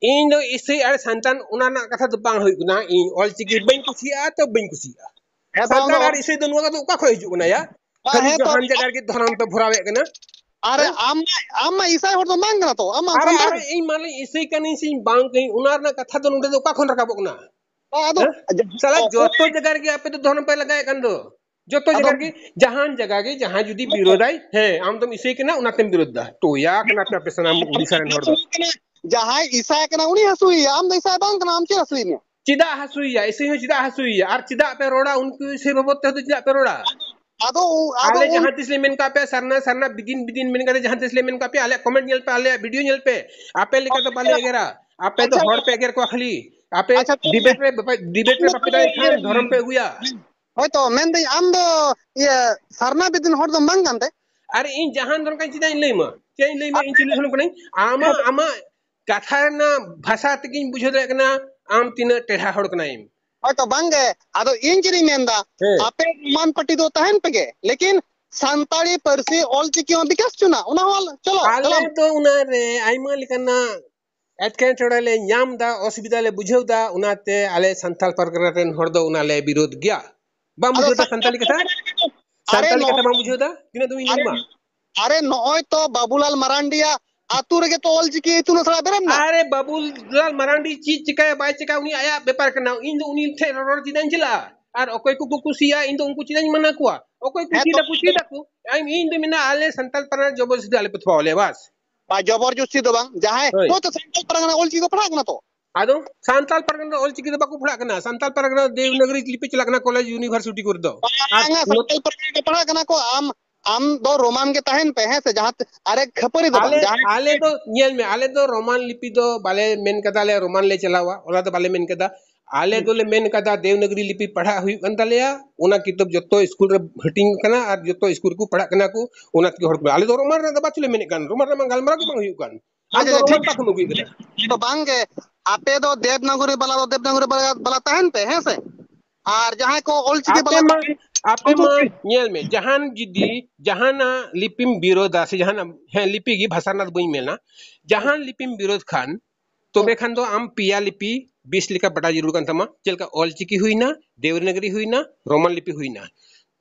ᱤᱧ ᱫᱚ ᱤᱥᱟᱹᱭ ᱟᱨ ᱥᱟᱱᱛᱟᱲ ᱚᱱᱟ ᱨᱮᱱᱟᱜ ᱠᱟᱛᱷᱟ ᱫᱚ ᱵᱟᱝ ᱦᱩᱭᱩᱜ ᱠᱟᱱᱟ᱾ ᱤᱧ ᱚᱞᱪᱤᱠᱤ ᱵᱟᱹᱧ ᱠᱩᱥᱤᱭᱟᱜᱼᱟ ᱛᱚ ᱵᱟᱹᱧ ᱠᱩᱥᱤᱭᱟᱜᱼᱟ᱾ ᱦᱮᱸ, ᱛᱚ ᱥᱟᱱᱛᱟᱲ ᱟᱢ ᱫᱚ ᱟᱨ ᱤᱥᱟᱹᱭ ᱫᱚ ᱱᱚᱣᱟ ᱫᱚ ᱚᱠᱟ ᱠᱷᱚᱱ ᱦᱤᱡᱩᱜ ᱠᱟᱱᱟ ᱭᱟ? ᱵᱟ, ᱠᱷᱟᱹᱞᱤ ᱦᱮᱸ, ᱛᱚ ᱡᱟᱦᱟᱱ ᱡᱟᱭᱜᱟ ᱨᱮᱜᱮ ᱫᱷᱚᱨᱚᱢ ᱯᱮ ᱵᱷᱚᱨᱟᱣᱮᱫ ᱠᱟᱱᱟ᱾ ᱟᱨᱮ, ᱦᱮᱸ? ᱟᱢ ᱢᱟ, ᱟᱢ ᱢᱟ ᱤᱥᱟᱭ ᱦᱚᱲ ᱫᱚ ᱵᱟᱝ ᱠᱟᱱᱟ ᱛᱚ, ᱟᱢ ᱢᱟ ᱟᱨᱮ, ᱥᱟᱱᱛᱟᱲ ᱟᱨᱮ, ᱠᱟᱱᱟ᱾ ᱤᱧ ᱢᱟᱱᱮ ᱤᱥᱟᱹᱭ ᱠᱟᱹᱱᱟᱹᱧ ᱥᱮ ᱤᱧ ᱵᱟᱝ ᱠᱟᱹᱱᱟᱹᱧ, ᱚᱱᱟ ᱨᱮᱱᱟᱜ ᱠᱟᱛᱷᱟ ᱫᱚ ᱱᱚᱰᱮ ᱫᱚ ᱚᱠᱟ ᱠᱷᱚᱱ ᱨᱟᱠᱟᱵᱚᱜ ᱠᱟᱱᱟ? ᱟᱫᱚ, ᱦᱮᱸ? ᱟᱫᱚ, ᱥᱟᱞᱟ, ᱟᱫᱚ ᱡᱚᱛᱚ ᱡᱟᱭᱜᱟ ᱨᱮᱜᱮ ᱟᱯᱮ ᱫᱚ ᱫᱷᱚᱨᱚᱢ ᱯᱮ ᱞᱟᱜᱟᱭᱮᱫ ᱠᱟᱱ ᱫᱚ᱾ ᱡᱚᱛᱚ ᱟᱫᱚ ᱡᱟᱭᱜᱟ ᱨᱮᱜᱮ, ᱡᱟᱦᱟᱱ ᱡᱟᱭᱜᱟ ᱜᱮ, ᱡᱟᱦᱟᱸᱭ ᱡᱩᱫᱤ ᱵᱤᱨᱳᱫᱟᱭ, ᱦᱮᱸ, ᱟᱢ ᱫᱚᱢ ᱤᱥᱟᱹᱭ ᱠᱟᱱᱟ, ᱚᱱᱟᱛᱮᱢ ᱵᱤᱨᱳᱫ ᱫᱟ᱾ ᱴᱚᱭᱟ ᱠᱟᱱᱟ ᱯᱮ ᱟᱯᱮ ᱥᱟᱱᱟᱢ ᱩᱲᱤᱥᱥᱟ ᱨᱮᱱ ᱦᱚᱲ ᱫᱚ᱾ ᱡᱟᱦᱟᱸᱭ ᱤᱥᱟᱭ ᱠᱟᱱᱟ, ᱩᱱᱤ ᱦᱟᱹᱥᱩᱭᱮᱭᱟ, ᱟᱢ ᱫᱚ ᱤᱥᱟᱭ ᱵᱟᱝ ᱠᱟᱱᱟ, ᱟᱢ ᱪᱮᱫ ᱦᱟᱹᱥᱩᱭᱮᱫ ᱢᱮᱭᱟ? ᱪᱮᱫᱟᱜ ᱦᱟᱹᱥᱩᱭᱮᱭᱟ? ᱤᱥᱟᱹᱭ ᱦᱚᱸ ᱪᱮᱫᱟᱜ ᱦᱟᱹᱥᱩᱭᱮᱭᱟ? ᱟᱨ ᱪᱮᱫᱟᱜ ᱯᱮ ᱨᱚᱲᱟ? ᱩᱱᱠᱩ ᱤᱥᱟᱹᱭ ᱵᱟᱵᱚᱫ ᱛᱮ ᱫᱚ ᱪᱮᱫᱟᱜ ᱯᱮ ᱨᱚᱲᱟ? ᱟᱫᱚ ᱩ-, ᱟᱫᱚ ᱟᱞᱮ ᱩᱱ- ᱡᱟᱦᱟᱸ ᱛᱤᱥ ᱞᱮ ᱢᱮᱱ ᱠᱟᱜ ᱯᱮ, ᱥᱟᱨᱱᱟ, ᱥᱟᱨᱱᱟ ᱵᱤᱫᱤᱱ, ᱵᱤᱫᱤᱱ ᱢᱮᱱ ᱠᱟᱛᱮ ᱡᱟᱦᱟᱸ ᱛᱤᱥ ᱞᱮ ᱢᱮᱱ ᱠᱟᱜ ᱯᱮ, ᱟᱞᱮᱭᱟᱜ ᱠᱚᱢᱮᱱᱴ ᱧᱮᱞ ᱯᱮ, ᱟᱞᱮᱭᱟᱜ ᱵᱷᱤᱰᱤᱭᱳ ᱧᱮᱞ ᱯᱮ᱾ ᱟᱯᱮ ᱞᱮᱠᱟ ᱫᱚ ᱵᱟᱞᱮ ᱟᱪᱪᱷᱟ, ᱮᱜᱮᱨᱟ᱾ ᱟᱯᱮ ᱫᱚ ᱟᱪᱪᱷᱟ, ᱦᱚᱲ ᱯᱮ ᱮᱜᱮᱨ ᱠᱚᱣᱟ ᱠᱷᱟᱹᱞᱤ᱾ ᱟᱯᱮ ᱟᱪᱪᱷᱟ, ᱰᱤᱵᱮᱴ ᱨᱮ ᱵᱟᱯᱮ, ᱰᱤᱵᱮᱴ ᱨᱮ ᱵᱟᱯᱮ ᱫᱟᱲᱮᱭᱟᱜ ᱠᱷᱟᱱ ᱫᱷᱚᱨᱚᱢ ᱯᱮ ᱟᱹᱜᱩᱭᱟ᱾ ᱦᱳᱭᱛᱚ, ᱢᱮᱱᱫᱟᱹᱧ ᱟᱢ ᱫᱚ, ᱤᱭᱟᱹ, ᱥᱟᱨᱱᱟ ᱵᱤᱫᱤᱱ ᱦᱚᱲ ᱫᱚᱢ ᱵᱟᱝ ᱠᱟᱱ ᱛᱮ? ᱟᱨ ᱤᱧ ᱡᱟᱦᱟᱱ ᱫᱷᱚᱨᱚᱢ ᱠᱟᱱ, ᱪᱮᱫᱟᱜ ᱤᱧ ᱞᱟᱹᱭ ᱟᱢᱟ? ᱪᱮᱫᱟᱜ ᱤᱧ ᱞᱟᱹᱭ ᱟᱢᱟ? ᱤᱧ ᱪᱤᱞᱤ ᱫᱷᱚᱨᱚᱢ ᱠᱟᱹᱱᱟᱹᱧ? ᱟᱢᱟᱜ, ᱟᱢᱟᱜ ᱠᱟᱛᱷᱟ ᱨᱮᱱᱟᱜ ᱵᱷᱟᱥᱟ ᱛᱮᱜᱤᱧ ᱵᱩᱡᱷᱟᱹᱣ ᱫᱟᱲᱮᱭᱟᱜ ᱠᱟᱱᱟ ᱟᱢ ᱛᱤᱱᱟᱹᱜ ᱴᱮᱲᱦᱟ ᱦᱚᱲ ᱠᱟᱱᱟᱭᱮᱢ᱾ ᱦᱳᱭᱛᱚ ᱵᱟᱝᱜᱮ, ᱟᱫᱚ ᱤᱧ ᱪᱮᱫ ᱤᱧ ᱢᱮᱱᱫᱟ, ᱦᱮᱸ᱾ ᱟᱯᱮ ᱨᱳᱢᱟᱱ ᱯᱟᱹᱴᱤ ᱫᱚ ᱛᱟᱦᱮᱱ ᱯᱮᱜᱮ, ᱞᱮᱠᱤᱱ ᱥᱟᱱᱛᱟᱲᱤ ᱯᱟᱹᱨᱥᱤ ᱚᱞᱪᱤᱠᱤ ᱦᱚᱸ ᱵᱤᱠᱟᱥ ᱦᱚᱪᱚᱱᱟ, ᱚᱱᱟ ᱦᱚᱸ ᱪᱚᱞᱚ, ᱟᱞᱮ ᱪᱚᱞᱚ᱾ ᱫᱚ ᱚᱱᱟ ᱨᱮ ᱟᱭᱢᱟ ᱞᱮᱠᱟᱱᱟᱜ ᱮᱴᱠᱮᱴᱚᱬᱮ ᱞᱮ ᱧᱟᱢ ᱫᱟ, ᱚᱥᱩᱵᱤᱫᱷᱟ ᱞᱮ ᱵᱩᱡᱷᱟᱹᱣ ᱫᱟ, ᱚᱱᱟᱛᱮ ᱟᱞᱮ ᱥᱟᱱᱛᱟᱲ ᱯᱟᱨᱜᱟᱱᱟ ᱨᱮᱱ ᱦᱚᱲ ᱫᱚ ᱚᱱᱟ ᱞᱮ ᱵᱤᱨᱳᱫ ᱜᱮᱭᱟ᱾ ᱵᱟᱢ ᱟᱫᱚ ᱵᱩᱡᱷᱟᱹᱣ ᱫᱟ ᱥᱟᱱᱛᱟᱲᱤ ᱠᱟᱛᱷᱟ? ᱟᱨᱮ ᱥᱟᱱᱛᱟᱲᱤ ᱠᱟᱛᱷᱟ ᱱᱚᱜᱼᱚᱭ, ᱵᱟᱢ ᱵᱩᱡᱷᱟᱹᱣ ᱫᱟ? ᱛᱤᱱᱟᱹᱜ ᱫᱚᱢᱤᱧ ᱟᱨᱮ, ᱞᱟᱹᱭ ᱟᱢᱟ? ᱟᱨᱮ ᱱᱚᱜᱼᱚᱭ ᱛᱚ ᱵᱟᱵᱩᱞᱟᱞ ᱢᱟᱨᱟᱱᱰᱤᱭᱟᱜ ᱟᱹᱛᱩ ᱨᱮᱜᱮ ᱛᱚ ᱚᱞᱪᱤᱠᱤ ᱤᱛᱩᱱ ᱟᱥᱲᱟ ᱵᱮᱨᱮᱫ ᱮᱱᱟ᱾ ᱟᱨᱮ ᱵᱟᱵᱩᱞᱟᱞ ᱢᱟᱨᱟᱱᱰᱤ ᱪᱮᱫ ᱪᱤᱠᱟᱹᱭᱟ ᱵᱟᱭ ᱪᱤᱠᱟᱹᱭᱟ ᱩᱱᱤ ᱟᱭᱟᱜ ᱵᱮᱯᱟᱨ ᱠᱟᱱᱟ, ᱤᱧ ᱫᱚ ᱩᱱᱤ ᱴᱷᱮᱱ ᱨᱚᱲ ᱪᱮᱫᱟᱜ ᱤᱧ ᱪᱟᱞᱟᱜᱼᱟ? ᱟᱨ ᱚᱠᱚᱭ ᱠᱚᱠᱚ ᱠᱩᱥᱤᱭᱟᱜᱼᱟ ᱤᱧ ᱫᱚ ᱩᱱᱠᱩ ᱪᱮᱫᱟᱜ ᱤᱧ ᱢᱟᱱᱟ ᱠᱚᱣᱟ? ᱚᱠᱚᱭ ᱠᱚ ᱦᱮᱸ ᱪᱮᱫ ᱛᱚ᱾ ᱟᱠᱚ ᱪᱮᱫ ᱟᱠᱚ᱾ ᱤᱧ ᱫᱚ ᱢᱮᱱᱟ ᱟᱞᱮ ᱥᱟᱱᱛᱟᱲ ᱯᱟᱨᱜᱟᱱᱟ ᱡᱚᱵᱚᱨᱫᱚᱥᱛᱤ ᱟᱞᱮ ᱯᱮ ᱛᱷᱚᱣᱟ ᱟᱞᱮᱭᱟ ᱵᱟᱥ᱾ ᱵᱟ, ᱡᱚᱵᱚᱨ ᱡᱚᱥᱛᱤ ᱫᱚ ᱵᱟᱝ, ᱡᱟᱦᱟᱸᱭ ᱦᱳᱭ᱾ ᱦᱳᱭᱛᱚ ᱥᱟᱱᱛᱟᱲ ᱯᱟᱨᱜᱟᱱᱟ ᱚᱞᱪᱤᱠᱤ ᱠᱚ ᱯᱟᱲᱦᱟᱜ ᱠᱟᱱᱟ ᱛᱚ᱾ ᱟᱫᱚ ᱥᱟᱱᱛᱟᱲ ᱯᱟᱨᱜᱟᱱᱟ ᱫᱚ ᱚᱞᱪᱤᱠᱤ ᱫᱚ ᱵᱟᱠᱚ ᱯᱟᱲᱦᱟᱜ ᱠᱟᱱᱟ, ᱥᱟᱱᱛᱟᱲ ᱯᱟᱨᱜᱟᱱᱟ ᱫᱚ ᱫᱮᱵᱽᱱᱟᱜᱚᱨᱤ ᱞᱤᱯᱤ ᱪᱟᱞᱟᱜ ᱠᱟᱱᱟ ᱠᱚᱞᱮᱡᱽ ᱤᱭᱩᱱᱤᱵᱷᱟᱨᱥᱤᱴᱤ ᱠᱚᱨᱮ ᱫᱚ᱾ ᱟᱨ ᱵᱟᱝᱟ, ᱱᱚ- ᱥᱟᱱᱛᱟᱲ ᱯᱟᱨᱜᱟᱱᱟ ᱠᱚ ᱯᱟᱲᱦᱟᱜ ᱠᱟᱱᱟ ᱠᱚ, ᱟᱢ, ᱟᱢ ᱫᱚ ᱨᱳᱢᱟᱱ ᱜᱮ ᱛᱟᱦᱮᱱ ᱯᱮ, ᱦᱮᱸ ᱥᱮ? ᱡᱟᱦᱟᱸ ᱛᱮ-, ᱟᱨᱮ ᱠᱷᱟᱹᱯᱟᱹᱨᱤ ᱫᱚ ᱵᱟᱝ, ᱟᱞᱮ, ᱡᱟᱦᱟᱸ ᱟᱞᱮ ᱫᱚ ᱧᱮᱞ ᱢᱮ, ᱟᱞᱮ ᱫᱚ ᱨᱳᱢᱟᱱ ᱞᱤᱯᱤ ᱫᱚ ᱵᱟᱞᱮ ᱢᱮᱱ ᱠᱟᱫᱟ, ᱟᱞᱮ ᱨᱳᱢᱟᱱ ᱞᱮ ᱪᱟᱞᱟᱣᱟ, ᱚᱱᱟ ᱫᱚ ᱵᱟᱞᱮ ᱢᱮᱱ ᱠᱟᱫᱟ᱾ ᱟᱞᱮ ᱫᱚᱞᱮ ᱢᱮᱱ ᱠᱟᱫᱟ ᱫᱮᱵᱽᱱᱟᱜᱽᱨᱤ ᱞᱤᱯᱤ ᱯᱟᱲᱦᱟᱜ ᱦᱩᱭᱩᱜ ᱠᱟᱱ ᱛᱟᱞᱮᱭᱟ, ᱚᱱᱟ ᱠᱤᱛᱟᱹᱵ ᱡᱚᱛᱚ ᱥᱠᱩᱞ ᱨᱮ ᱦᱟᱹᱴᱤᱧ ᱠᱟᱱᱟ ᱟᱨ ᱡᱚᱛᱚ ᱥᱠᱩᱞ ᱨᱮᱠᱚ ᱯᱟᱲᱦᱟᱜ ᱠᱟᱱᱟ ᱠᱚ, ᱚᱱᱟ ᱛᱮᱜᱮ ᱦᱚᱲ ᱠᱚ, ᱟᱞᱮ ᱫᱚ ᱨᱳᱢᱟᱱ ᱨᱮᱱᱟᱜ ᱫᱚ ᱵᱟᱪᱚᱞᱮ ᱢᱮᱱᱮᱫ ᱠᱟᱱ, ᱨᱳᱢᱟᱱ ᱨᱮᱱᱟᱜ ᱜᱟᱞᱢᱟᱨᱟᱣ ᱜᱮ ᱵᱟᱝ ᱦᱩᱭᱩᱜ ᱠᱟᱱ᱾ ᱟᱢ ᱟᱪᱪᱷᱟ, ᱫᱚ ᱟᱪᱪᱷᱟ, ᱨᱳᱢᱟᱱ ᱴᱷᱤᱠ᱾ ᱯᱟᱲᱦᱟᱜ ᱠᱷᱚᱱ ᱟᱹᱜᱩᱭᱮᱫ ᱠᱟᱱᱟ᱾ ᱟᱫᱚ ᱵᱟᱝ ᱜᱮ, ᱟᱯᱮ ᱫᱚ ᱫᱮᱵᱽᱱᱟᱜᱚᱨᱤ ᱵᱟᱞᱟ ᱫᱚ ᱫᱮᱵᱽᱱᱟᱜᱚᱨᱤ ᱵᱟᱞᱟ, ᱵᱟᱞᱟ ᱛᱟᱦᱮᱱ ᱯᱮ, ᱦᱮᱸ ᱥᱮ? ᱟᱨ ᱡᱟᱦᱟᱸᱭ ᱠᱚ ᱚᱞᱪᱤᱠᱤ ᱟᱯᱮ ᱵᱟᱞᱟ ᱢᱟ, ᱟᱯᱮ ᱩᱱᱠᱩ ᱢᱟ ᱠᱚ ᱧᱮᱞ ᱢᱮ, ᱡᱟᱦᱟᱱ ᱡᱩᱫᱤ ᱡᱟᱦᱟᱱᱟᱜ ᱞᱤᱯᱤᱢ ᱵᱤᱨᱳᱫᱟ ᱥᱮ ᱡᱟᱦᱟᱱᱟᱜ, ᱦᱮᱸ, ᱞᱤᱯᱤ ᱜᱮ, ᱵᱷᱟᱥᱟ ᱨᱮᱱᱟᱜ ᱫᱚ ᱵᱟᱹᱧ ᱢᱮᱱᱟ, ᱡᱟᱦᱟᱱ ᱞᱤᱯᱤᱢ ᱵᱤᱨᱳᱫ ᱠᱷᱟᱱ, ᱛᱚᱵᱮ ᱦᱩᱸ᱾ ᱠᱷᱟᱱ ᱫᱚ ᱟᱢ ᱯᱮᱭᱟ ᱞᱤᱯᱤ ᱵᱮᱥ ᱞᱮᱠᱟ ᱵᱟᱰᱟᱭ ᱡᱟᱹᱨᱩᱲ ᱠᱟᱱ ᱛᱟᱢᱟ, ᱪᱮᱫ ᱞᱮᱠᱟ ᱚᱞᱪᱤᱠᱤ ᱦᱩᱭᱱᱟ, ᱫᱮᱵᱽᱱᱟᱜᱽᱨᱤ ᱦᱩᱭᱱᱟ, ᱨᱳᱢᱟᱱ ᱞᱤᱯᱤ ᱦᱩᱭᱱᱟ,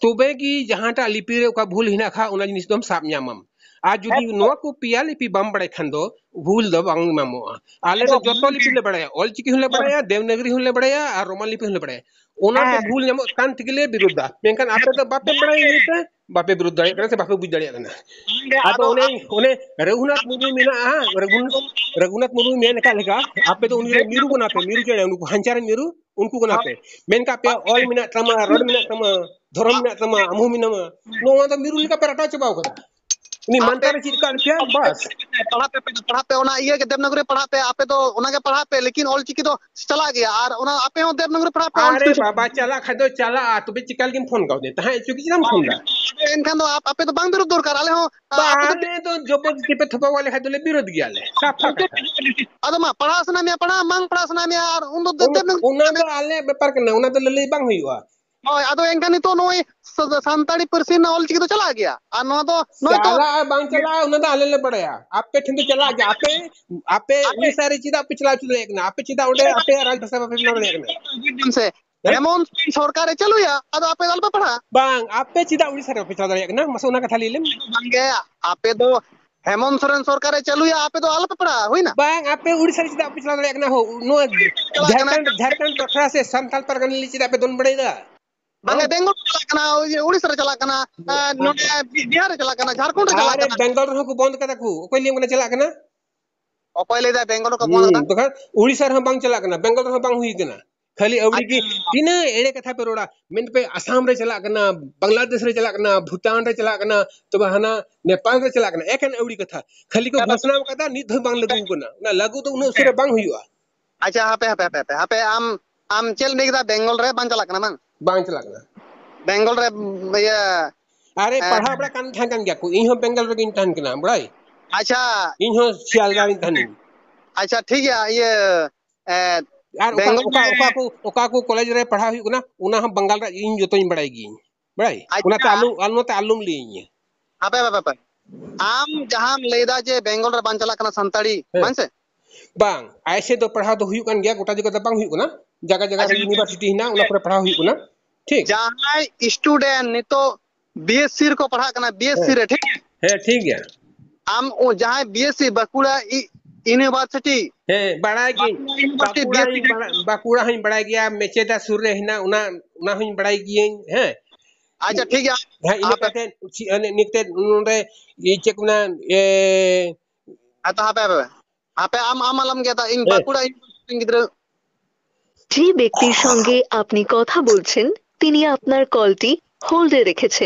ᱛᱚᱵᱮ ᱜᱮ ᱡᱟᱦᱟᱸᱴᱟᱜ ᱞᱤᱯᱤ ᱨᱮ ᱚᱠᱟ ᱵᱷᱩᱞ ᱦᱮᱱᱟᱜ ᱠᱷᱟᱱ ᱚᱱᱟ ᱡᱤᱱᱤᱥ ᱫᱚᱢ ᱥᱟᱵ ᱧᱟᱢᱟᱢ᱾ ᱟᱨ ᱡᱩᱫᱤ ᱦᱮᱸ᱾ ᱱᱚᱣᱟ ᱠᱚ ᱯᱮᱭᱟ ᱞᱤᱯᱤ ᱵᱟᱢ ᱵᱟᱲᱟᱭ ᱠᱷᱟᱱ ᱫᱚ ᱵᱷᱩᱞ ᱫᱚ ᱵᱟᱝ ᱧᱟᱢᱚᱜᱼᱟ᱾ ᱟᱞᱮ ᱫᱚ ᱟᱫᱚ ᱡᱚᱛᱚ ᱞᱤᱯᱤ ᱞᱮ ᱵᱟᱲᱟᱭᱟ, ᱚᱞᱪᱤᱠᱤ ᱦᱚᱸᱞᱮ ᱵᱟᱲᱟᱭᱟ, ᱫᱮᱵᱽᱱᱟᱜᱽᱨᱤ ᱦᱚᱸᱞᱮ ᱵᱟᱲᱟᱭᱟ ᱟᱨ ᱨᱳᱢᱟᱱ ᱞᱤᱯᱤ ᱦᱚᱸᱞᱮ ᱵᱟᱲᱟᱭᱟ᱾ ᱚᱱᱟᱛᱮ ᱦᱮᱸ᱾ ᱵᱷᱩᱞ ᱧᱟᱢᱚᱜ ᱠᱟᱱ ᱛᱮᱜᱮ ᱞᱮ ᱵᱤᱨᱳᱫᱟ, ᱢᱮᱱᱠᱷᱟᱱ ᱟᱯᱮ ᱫᱚ ᱵᱟᱯᱮ ᱵᱟᱲᱟᱭ ᱤᱭᱟᱹᱛᱮ ᱵᱟᱯᱮ ᱵᱤᱨᱳᱫ ᱫᱟᱲᱮᱭᱟᱜ ᱠᱟᱱᱟ ᱥᱮ ᱵᱟᱯᱮ ᱵᱩᱡᱽ ᱫᱟᱲᱮᱭᱟᱜ ᱠᱟᱱᱟ᱾ ᱟᱫᱚ ᱟᱫᱚ ᱚᱱᱮ, ᱚᱱᱮ ᱨᱚᱜᱷᱩᱱᱟᱛᱷ ᱢᱩᱨᱢᱩ ᱢᱮᱱᱟᱜᱼᱟ, ᱨᱚᱜᱷᱩᱱ-, ᱨᱚᱜᱷᱩᱱᱟᱛᱷ ᱢᱩᱨᱢᱩ ᱢᱮᱱ ᱟᱠᱟᱫ ᱞᱮᱠᱟ, ᱟᱯᱮ ᱫᱚ ᱩᱱᱤ ᱨᱮᱱ ᱢᱤᱨᱩ ᱠᱟᱱᱟ ᱯᱮ, ᱢᱤᱨᱩ ᱪᱮᱬᱮ, ᱩᱱᱠᱩ ᱦᱟᱱᱪᱟᱨ ᱨᱮᱱ ᱢᱤᱨᱩ, ᱩᱱᱠᱩ ᱠᱟᱱᱟ ᱯᱮ᱾ ᱢᱮᱱ ᱠᱟᱜ ᱯᱮᱭᱟ, ᱚᱞ ᱢᱮᱱᱟᱜ ᱛᱟᱢᱟ, ᱨᱚᱲ ᱢᱮᱱᱟᱜ ᱛᱟᱢᱟ, ᱫᱷᱚᱨᱚᱢ ᱢᱮᱱᱟᱜ ᱛᱟᱢᱟ, ᱟᱢ ᱦᱚᱸ ᱢᱮᱱᱟᱢᱟ᱾ ᱱᱚᱣᱟ ᱫᱚ ᱢᱤᱨᱩ ᱞᱮᱠᱟ ᱯᱮ ᱨᱟᱴᱟᱣ ᱪᱟᱵᱟᱣ ᱠᱟᱫᱟ᱾ ᱩᱱᱤ ᱟᱯᱮ ᱢᱟᱱᱛᱟᱨ ᱨᱮ ᱪᱮᱫ ᱠᱟᱜ ᱯᱮᱭᱟ, ᱵᱟᱥ᱾ ᱯᱟᱲᱦᱟᱜ ᱯᱮ, ᱯᱟᱲᱦᱟᱜ ᱯᱮ, ᱚᱱᱟ ᱤᱭᱟᱹ ᱜᱮ ᱫᱮᱵᱽᱱᱟᱜᱚᱨᱤ ᱯᱟᱲᱦᱟᱜ ᱯᱮ, ᱟᱯᱮ ᱫᱚ ᱚᱱᱟ ᱜᱮ ᱯᱟᱲᱦᱟᱜ ᱯᱮ, ᱞᱮᱠᱤᱱ ᱚᱞ ᱪᱤᱠᱤ ᱫᱚ ᱪᱟᱞᱟᱜ ᱜᱮᱭᱟ, ᱟᱨ ᱚᱱᱟ ᱟᱯᱮ ᱦᱚᱸ ᱫᱮᱵᱽᱱᱟᱜᱚᱨᱤ ᱯᱟᱲᱦᱟᱜ ᱯᱮ, ᱚᱞ ᱟᱨᱮ ᱪᱤᱠᱤ ᱫᱚ᱾ ᱵᱟᱵᱟ, ᱪᱟᱞᱟᱜ ᱠᱷᱟᱡ ᱫᱚ ᱪᱟᱞᱟᱜᱼᱟ, ᱛᱚᱵᱮ ᱪᱮᱠᱟ ᱞᱟᱹᱜᱤᱫ ᱮᱢ ᱯᱷᱳᱱ ᱠᱟᱣᱫᱤᱧᱟ? ᱛᱟᱦᱮᱸ ᱦᱚᱪᱚ ᱜᱮ, ᱪᱮᱫᱟᱜ ᱮᱢ ᱯᱷᱳᱱ ᱫᱟ? ᱟᱫᱚ ᱮᱱᱠᱷᱟᱱ ᱫᱚ ᱟᱯ-, ᱟᱯᱮ ᱫᱚ ᱵᱟᱝ ᱵᱤᱨᱳᱫ ᱫᱚᱨᱠᱟᱨ, ᱟᱞᱮ ᱦᱚᱸ, ᱵᱟ, ᱟᱯᱮ ᱫᱚ ᱟᱞᱮ ᱫᱚ ᱡᱚᱵᱚᱨᱫᱚᱥᱛᱤ ᱯᱮ ᱛᱷᱚᱯᱟᱣ ᱟᱞᱮ ᱠᱷᱟᱡ ᱫᱚᱞᱮ ᱵᱤᱨᱳᱫ ᱜᱮᱭᱟᱞᱮ, ᱥᱟᱯᱷᱟ ᱠᱟᱛᱷᱟ᱾ ᱟᱫᱚ ᱢᱟ, ᱯᱟᱲᱦᱟᱣ ᱥᱟᱱᱟ ᱢᱮᱭᱟ ᱯᱟᱲᱦᱟᱣ, ᱵᱟᱝ ᱯᱟᱲᱦᱟᱣ ᱥᱟᱱᱟ ᱢᱮᱭᱟ, ᱟᱨ ᱩᱱ ᱫᱚ ᱫᱮ-, ᱩᱱ-, ᱫᱮᱵᱽᱱᱟᱜᱚᱨᱤ ᱚᱱᱟ ᱫᱚ ᱟᱞᱮᱭᱟᱜ ᱵᱮᱯᱟᱨ ᱠᱟᱱᱟ, ᱚᱱᱟ ᱫᱚ ᱞᱟᱹᱞᱟᱹᱭ ᱵᱟᱝ ᱦᱩᱭᱩᱜᱼᱟ᱾ ᱦᱳᱭ, ᱟᱫᱚ ᱮᱱᱠᱷᱟᱱ ᱱᱤᱛᱚᱜ ᱱᱚᱜᱼᱚᱭ ᱥᱟ-, ᱥᱟᱱᱛᱟᱲᱤ ᱯᱟᱹᱨᱥᱤ ᱨᱮᱱᱟᱜ ᱚᱞ ᱪᱤᱠᱤ ᱫᱚ ᱪᱟᱞᱟᱜ ᱜᱮᱭᱟ, ᱟᱨ ᱱᱚᱣᱟ ᱫᱚ ᱱᱚᱜᱼᱚᱭ ᱛᱚ ᱪᱟᱞᱟᱜᱼᱟ ᱵᱟᱝ ᱪᱟᱞᱟᱜᱼᱟ, ᱚᱱᱟ ᱫᱚ ᱟᱞᱮ ᱞᱮ ᱵᱟᱲᱟᱭᱟ᱾ ᱟᱯᱮ ᱴᱷᱮᱱ ᱫᱚ ᱪᱟᱞᱟᱜ ᱜᱮᱭᱟ᱾ ᱟᱯᱮ, ᱟᱯᱮ ᱟᱯᱮ ᱩᱲᱤᱥᱥᱟ ᱨᱮ ᱪᱮᱫᱟᱜ ᱯᱮ ᱪᱟᱞᱟᱣ ᱦᱚᱪᱚ ᱫᱟᱲᱮᱭᱟᱜ ᱠᱟᱱᱟ? ᱟᱯᱮ ᱪᱮᱫᱟᱜ ᱚᱸᱰᱮ ᱟᱯᱮᱭᱟᱜ ᱨᱟᱡᱽ ᱵᱷᱟᱥᱟ ᱵᱟᱯᱮ ᱵᱮᱱᱟᱣ ᱫᱟᱲᱮᱭᱟᱜ ᱠᱟᱱᱟ? ᱵᱩᱡᱽ ᱵᱤᱱ ᱥᱮ, ᱦᱮᱸ? ᱦᱮᱢᱚᱱᱛ ᱥᱚᱨᱮᱱ ᱥᱚᱨᱠᱟᱨᱮ ᱪᱟᱹᱞᱩᱭᱟ, ᱟᱫᱚ ᱟᱯᱮ ᱫᱚ ᱟᱞᱚᱯᱮ ᱯᱟᱲᱦᱟᱜᱼᱟ᱾ ᱵᱟᱝ, ᱟᱯᱮ ᱪᱮᱫᱟᱜ ᱩᱲᱤᱥᱥᱟ ᱨᱮ ᱵᱟᱯᱮ ᱪᱟᱞᱟᱣ ᱫᱟᱲᱮᱭᱟᱜ ᱠᱟᱱᱟ? ᱢᱟᱥᱮ ᱚᱱᱟ ᱠᱟᱛᱷᱟ ᱞᱟᱹᱭ ᱞᱮᱢ᱾ ᱵᱟᱝᱜᱮ, ᱟᱯᱮ ᱫᱚ ᱦᱮᱢᱚᱱᱛ ᱥᱚᱨᱮᱱ ᱥᱚᱨᱠᱟᱨᱮ ᱪᱟᱹᱞᱩᱭᱟ, ᱟᱯᱮ ᱫᱚ ᱟᱞᱚᱯᱮ ᱯᱟᱲᱦᱟᱜᱼᱟ, ᱦᱩᱭᱱᱟ? ᱵᱟᱝ, ᱟᱯᱮ ᱩᱲᱤᱥᱥᱟ ᱨᱮ ᱪᱮᱫᱟᱜ ᱯᱮ ᱪᱟᱞᱟᱣ ᱫᱟᱲᱮᱭᱟᱜ ᱠᱟᱱᱟ? ᱦᱳ, ᱱᱚᱣᱟ ᱪᱟᱞᱟᱜ ᱠᱟᱱᱟ᱾ ᱡᱷᱟᱲᱠᱷᱚᱸᱰ, ᱡᱷᱟᱲᱠᱷᱚᱸᱰ ᱵᱟᱠᱷᱨᱟ ᱥᱮ ᱥᱟᱱᱛᱟᱲ ᱯᱟᱨᱜᱟᱱᱟ ᱞᱟᱹᱜᱤᱫ ᱪᱮᱫᱟᱜ ᱯᱮ ᱫᱚᱱ ᱵᱟᱲᱟᱭᱮᱫᱟ? ᱵᱟᱝᱜᱮ, ᱦᱮᱸ? ᱵᱮᱝᱜᱚᱞ ᱨᱮ ᱪᱟᱞᱟᱜ ᱠᱟᱱᱟ, ᱳᱭ ᱩᱲᱤᱥᱥᱟ ᱨᱮ ᱪᱟᱞᱟᱜ ᱠᱟᱱᱟ, ᱟᱨ ᱱᱚᱰᱮ ᱵᱤ-, ᱵᱤᱦᱟᱨ ᱨᱮ ᱪᱟᱞᱟᱜ ᱠᱟᱱᱟ, ᱡᱷᱟᱲᱠᱷᱚᱸᱰ ᱨᱮ ᱪᱟᱞᱟᱜ ᱟᱨᱮ, ᱠᱟᱱᱟ᱾ ᱵᱮᱝᱜᱚᱞ ᱨᱮᱦᱚᱸ ᱠᱚ ᱵᱚᱱᱫ ᱠᱟᱫᱟ ᱠᱚ᱾ ᱚᱠᱚᱭ ᱞᱟᱹᱭᱟᱢ ᱠᱟᱱᱟ ᱪᱟᱞᱟᱜ ᱠᱟᱱᱟ? ᱚᱠᱚᱭ ᱞᱟᱹᱭᱫᱟ ᱵᱮᱝᱜᱚᱞ ᱨᱮᱠᱚ ᱵᱚᱱᱫ ᱦᱩᱸ, ᱠᱟᱫᱟ? ᱵᱟᱠᱷᱟᱱ ᱩᱲᱤᱥᱥᱟ ᱨᱮᱦᱚᱸ ᱵᱟᱝ ᱪᱟᱞᱟᱜ ᱠᱟᱱᱟ, ᱵᱮᱝᱜᱚᱞ ᱨᱮᱦᱚᱸ ᱵᱟᱝ ᱦᱩᱭ ᱠᱟᱱᱟ᱾ ᱠᱷᱟᱹᱞᱤ ᱟᱹᱣᱲᱤ ᱜᱮ ᱟᱪᱪᱷᱟ᱾ ᱛᱤᱱᱟᱹᱜ ᱮᱲᱮ ᱠᱟᱛᱷᱟ ᱯᱮ ᱨᱚᱲᱟ᱾ ᱢᱮᱱ ᱯᱮ ᱟᱥᱟᱢ ᱨᱮ ᱪᱟᱞᱟᱜ ᱠᱟᱱᱟ, ᱵᱟᱝᱞᱟᱫᱮᱥ ᱨᱮ ᱪᱟᱞᱟᱜ ᱠᱟᱱᱟ, ᱵᱷᱩᱴᱟᱱ ᱨᱮ ᱪᱟᱞᱟᱜ ᱠᱟᱱᱟ, ᱛᱚᱵᱮ ᱦᱟᱱᱟ ᱱᱮᱯᱟᱞ ᱨᱮ ᱪᱟᱞᱟᱜ ᱠᱟᱱᱟ᱾ ᱮᱠᱮᱱ ᱟᱹᱣᱲᱤ ᱠᱟᱛᱷᱟ᱾ ᱠᱷᱟᱹᱞᱤ ᱠᱚ ᱜᱷᱳᱥᱱᱟ ᱠᱟᱫᱟ, ᱱᱤᱛ ᱫᱷᱟᱹᱵᱤᱡ ᱵᱟᱝ ᱞᱟᱹᱜᱩ ᱠᱟᱱᱟ᱾ ᱚᱱᱟ ᱞᱟᱹᱜᱩ ᱫᱚ ᱩᱱᱟᱹᱜ ᱩᱥᱟᱹᱨᱟ ᱵᱟᱝ ᱦᱩᱭᱩᱜᱼᱟ᱾ ᱟᱪᱪᱷᱟ, ᱦᱟᱯᱮ, ᱦᱟᱯᱮ, ᱦᱟᱯᱮ, ᱦᱟᱯᱮ, ᱟᱢ ᱟᱢ ᱪᱮᱫ ᱮᱢ ᱞᱟᱹᱭ ᱠᱮᱫᱟ, ᱵᱮᱝᱜᱚᱞ ᱨᱮ ᱵᱟᱝ ᱪᱟᱞᱟᱜ ᱠᱟᱱᱟ ᱵᱟᱝ? ᱵᱟᱝ ᱪᱟᱞᱟᱜ ᱠᱟᱱᱟ᱾ ᱵᱮᱝᱜᱚᱞ ᱨᱮ, ᱤᱭᱟᱹ, ᱟᱨᱮ, ᱮ, ᱯᱟᱲᱦᱟᱣ ᱵᱟᱲᱟ ᱠᱟᱱ ᱛᱟᱦᱮᱸ ᱠᱟᱱ ᱜᱮᱭᱟ ᱠᱚ, ᱤᱧ ᱦᱚᱸ ᱵᱮᱝᱜᱚᱞ ᱨᱮᱜᱤᱧ ᱛᱟᱦᱮᱱ ᱠᱟᱱᱟ, ᱵᱟᱲᱟᱭ? ᱟᱪᱪᱷᱟ᱾ ᱤᱧ ᱦᱚᱸ ᱥᱤᱭᱟᱞᱫᱟ ᱨᱤᱧ ᱛᱟᱦᱮᱱᱤᱧ᱾ ᱟᱪᱪᱷᱟ, ᱴᱷᱤᱠ ᱜᱮᱭᱟ, ᱤᱭᱟᱹ, ᱮ, ᱟᱨ ᱚᱠᱟ, ᱵᱮᱝᱜᱚᱞ ᱚᱠᱟ, ᱨᱮ ᱚᱠᱟ ᱠᱚ, ᱚᱠᱟ ᱠᱚ ᱠᱚᱞᱮᱡᱽ ᱨᱮ ᱯᱟᱲᱦᱟᱣ ᱦᱩᱭᱩᱜ ᱠᱟᱱᱟ, ᱚᱱᱟ ᱦᱚᱸ ᱵᱟᱝᱜᱟᱞ ᱨᱮ ᱤᱧ ᱡᱚᱛᱚᱧ ᱵᱟᱲᱟᱭ ᱜᱤᱭᱟᱹᱧ, ᱵᱟᱲᱟᱭ? ᱟᱪᱪᱷᱟ᱾ ᱚᱱᱟᱛᱮ ᱟᱞᱚ, ᱟᱞᱚ, ᱚᱱᱟᱛᱮ ᱟᱞᱚᱢ ᱞᱟᱹᱭᱟᱹᱧᱟ᱾ ᱦᱟᱯᱮ, ᱦᱟᱯᱮ, ᱦᱟᱯᱮ᱾ ᱟᱢ ᱡᱟᱦᱟᱸᱢ ᱞᱟᱹᱭᱫᱟ ᱡᱮ ᱵᱮᱝᱜᱚᱞ ᱨᱮ ᱵᱟᱝ ᱪᱟᱞᱟᱜ ᱠᱟᱱᱟ ᱥᱟᱱᱛᱟᱲᱤ, ᱦᱮᱸ᱾ ᱵᱟᱝ ᱥᱮ? ᱵᱟᱝ, ᱟᱭᱥᱮ ᱫᱚ ᱯᱟᱲᱦᱟᱣ ᱫᱚ ᱦᱩᱭᱩᱜ ᱠᱟᱱ ᱜᱮᱭᱟ, ᱜᱚᱴᱟ ᱡᱟᱭᱜᱟ ᱫᱚ ᱵᱟᱝ ᱦᱩᱭᱩᱜ ᱠᱟᱱᱟ, ᱡᱟᱭᱜᱟ ᱡᱟᱭᱜᱟ ᱨᱮ ᱟᱪᱪᱷᱟ᱾ ᱤᱭᱩᱱᱤᱵᱷᱟᱨᱥᱤᱴᱤ ᱦᱮᱱᱟᱜ, ᱚᱱᱟ ᱠᱚᱨᱮ ᱯᱟᱲᱦᱟᱣ ᱦᱩᱭᱩᱜ ᱠᱟᱱᱟ, ᱴᱷᱤᱠ? ᱡᱟᱦᱟᱸᱭ student ᱱᱤᱛᱚᱜ BSc ᱨᱮᱠᱚ ᱯᱟᱲᱦᱟᱜ ᱠᱟᱱᱟ, BSc ᱦᱮᱸ᱾ ᱨᱮ, ᱴᱷᱤᱠ ᱜᱮᱭᱟ? ᱦᱮᱸ, ᱴᱷᱤᱠ ᱜᱮᱭᱟ᱾ ᱟᱢ ᱚ-, ᱡᱟᱦᱟᱸᱭ BSc ᱵᱟᱸᱠᱩᱲᱟ ᱤ-, University, ᱦᱮᱸ, ᱵᱟᱲᱟᱭ ᱜᱤᱭᱟᱹᱧ᱾ ᱵᱟᱸᱠᱩᱲᱟ University ᱵᱟᱸᱠᱩᱲᱟ BSc ᱦᱚᱧ ᱵᱟᱲᱟ-, ᱵᱟᱸᱠᱩᱲᱟ ᱦᱚᱧ ᱵᱟᱲᱟᱭ ᱜᱮᱭᱟ, ᱢᱮᱪᱮᱫᱟ ᱥᱩᱨ ᱨᱮ ᱦᱮᱱᱟᱜ, ᱚᱱᱟ, ᱚᱱᱟ ᱦᱚᱧ ᱵᱟᱲᱟᱭ ᱜᱤᱭᱟᱹᱧ, ᱦᱮᱸ᱾ ᱟᱪᱪᱷᱟ, ᱴᱷᱤᱠ ᱜᱮᱭᱟ᱾ ᱦᱮᱸ, ᱤᱱᱟᱹ ᱟᱯᱮ ᱠᱟᱛᱮ ᱪᱮᱫ, ᱱᱤᱛ ᱱᱚᱰᱮ ᱤᱭᱟᱹ ᱪᱮᱫ ᱠᱚ ᱢᱮᱱᱟ, ᱮ, ᱦᱮᱸ, ᱛᱚ ᱦᱟᱯᱮ, ᱦᱟᱯᱮ, ᱦᱟᱯᱮ, ᱟᱢ, ᱟᱢ ᱟᱞᱚᱢ ᱜᱮᱫᱟ, ᱤᱧ ᱦᱮᱸ᱾ ᱵᱟᱸᱠᱩᱲᱟ University ᱨᱮᱱ ᱜᱤᱫᱽᱨᱟᱹ᱾ যে ব্যক্তির সঙ্গে আপনি কথা বলছেন, তিনি আপনার কলটি হোল্ডে রেখেছেন।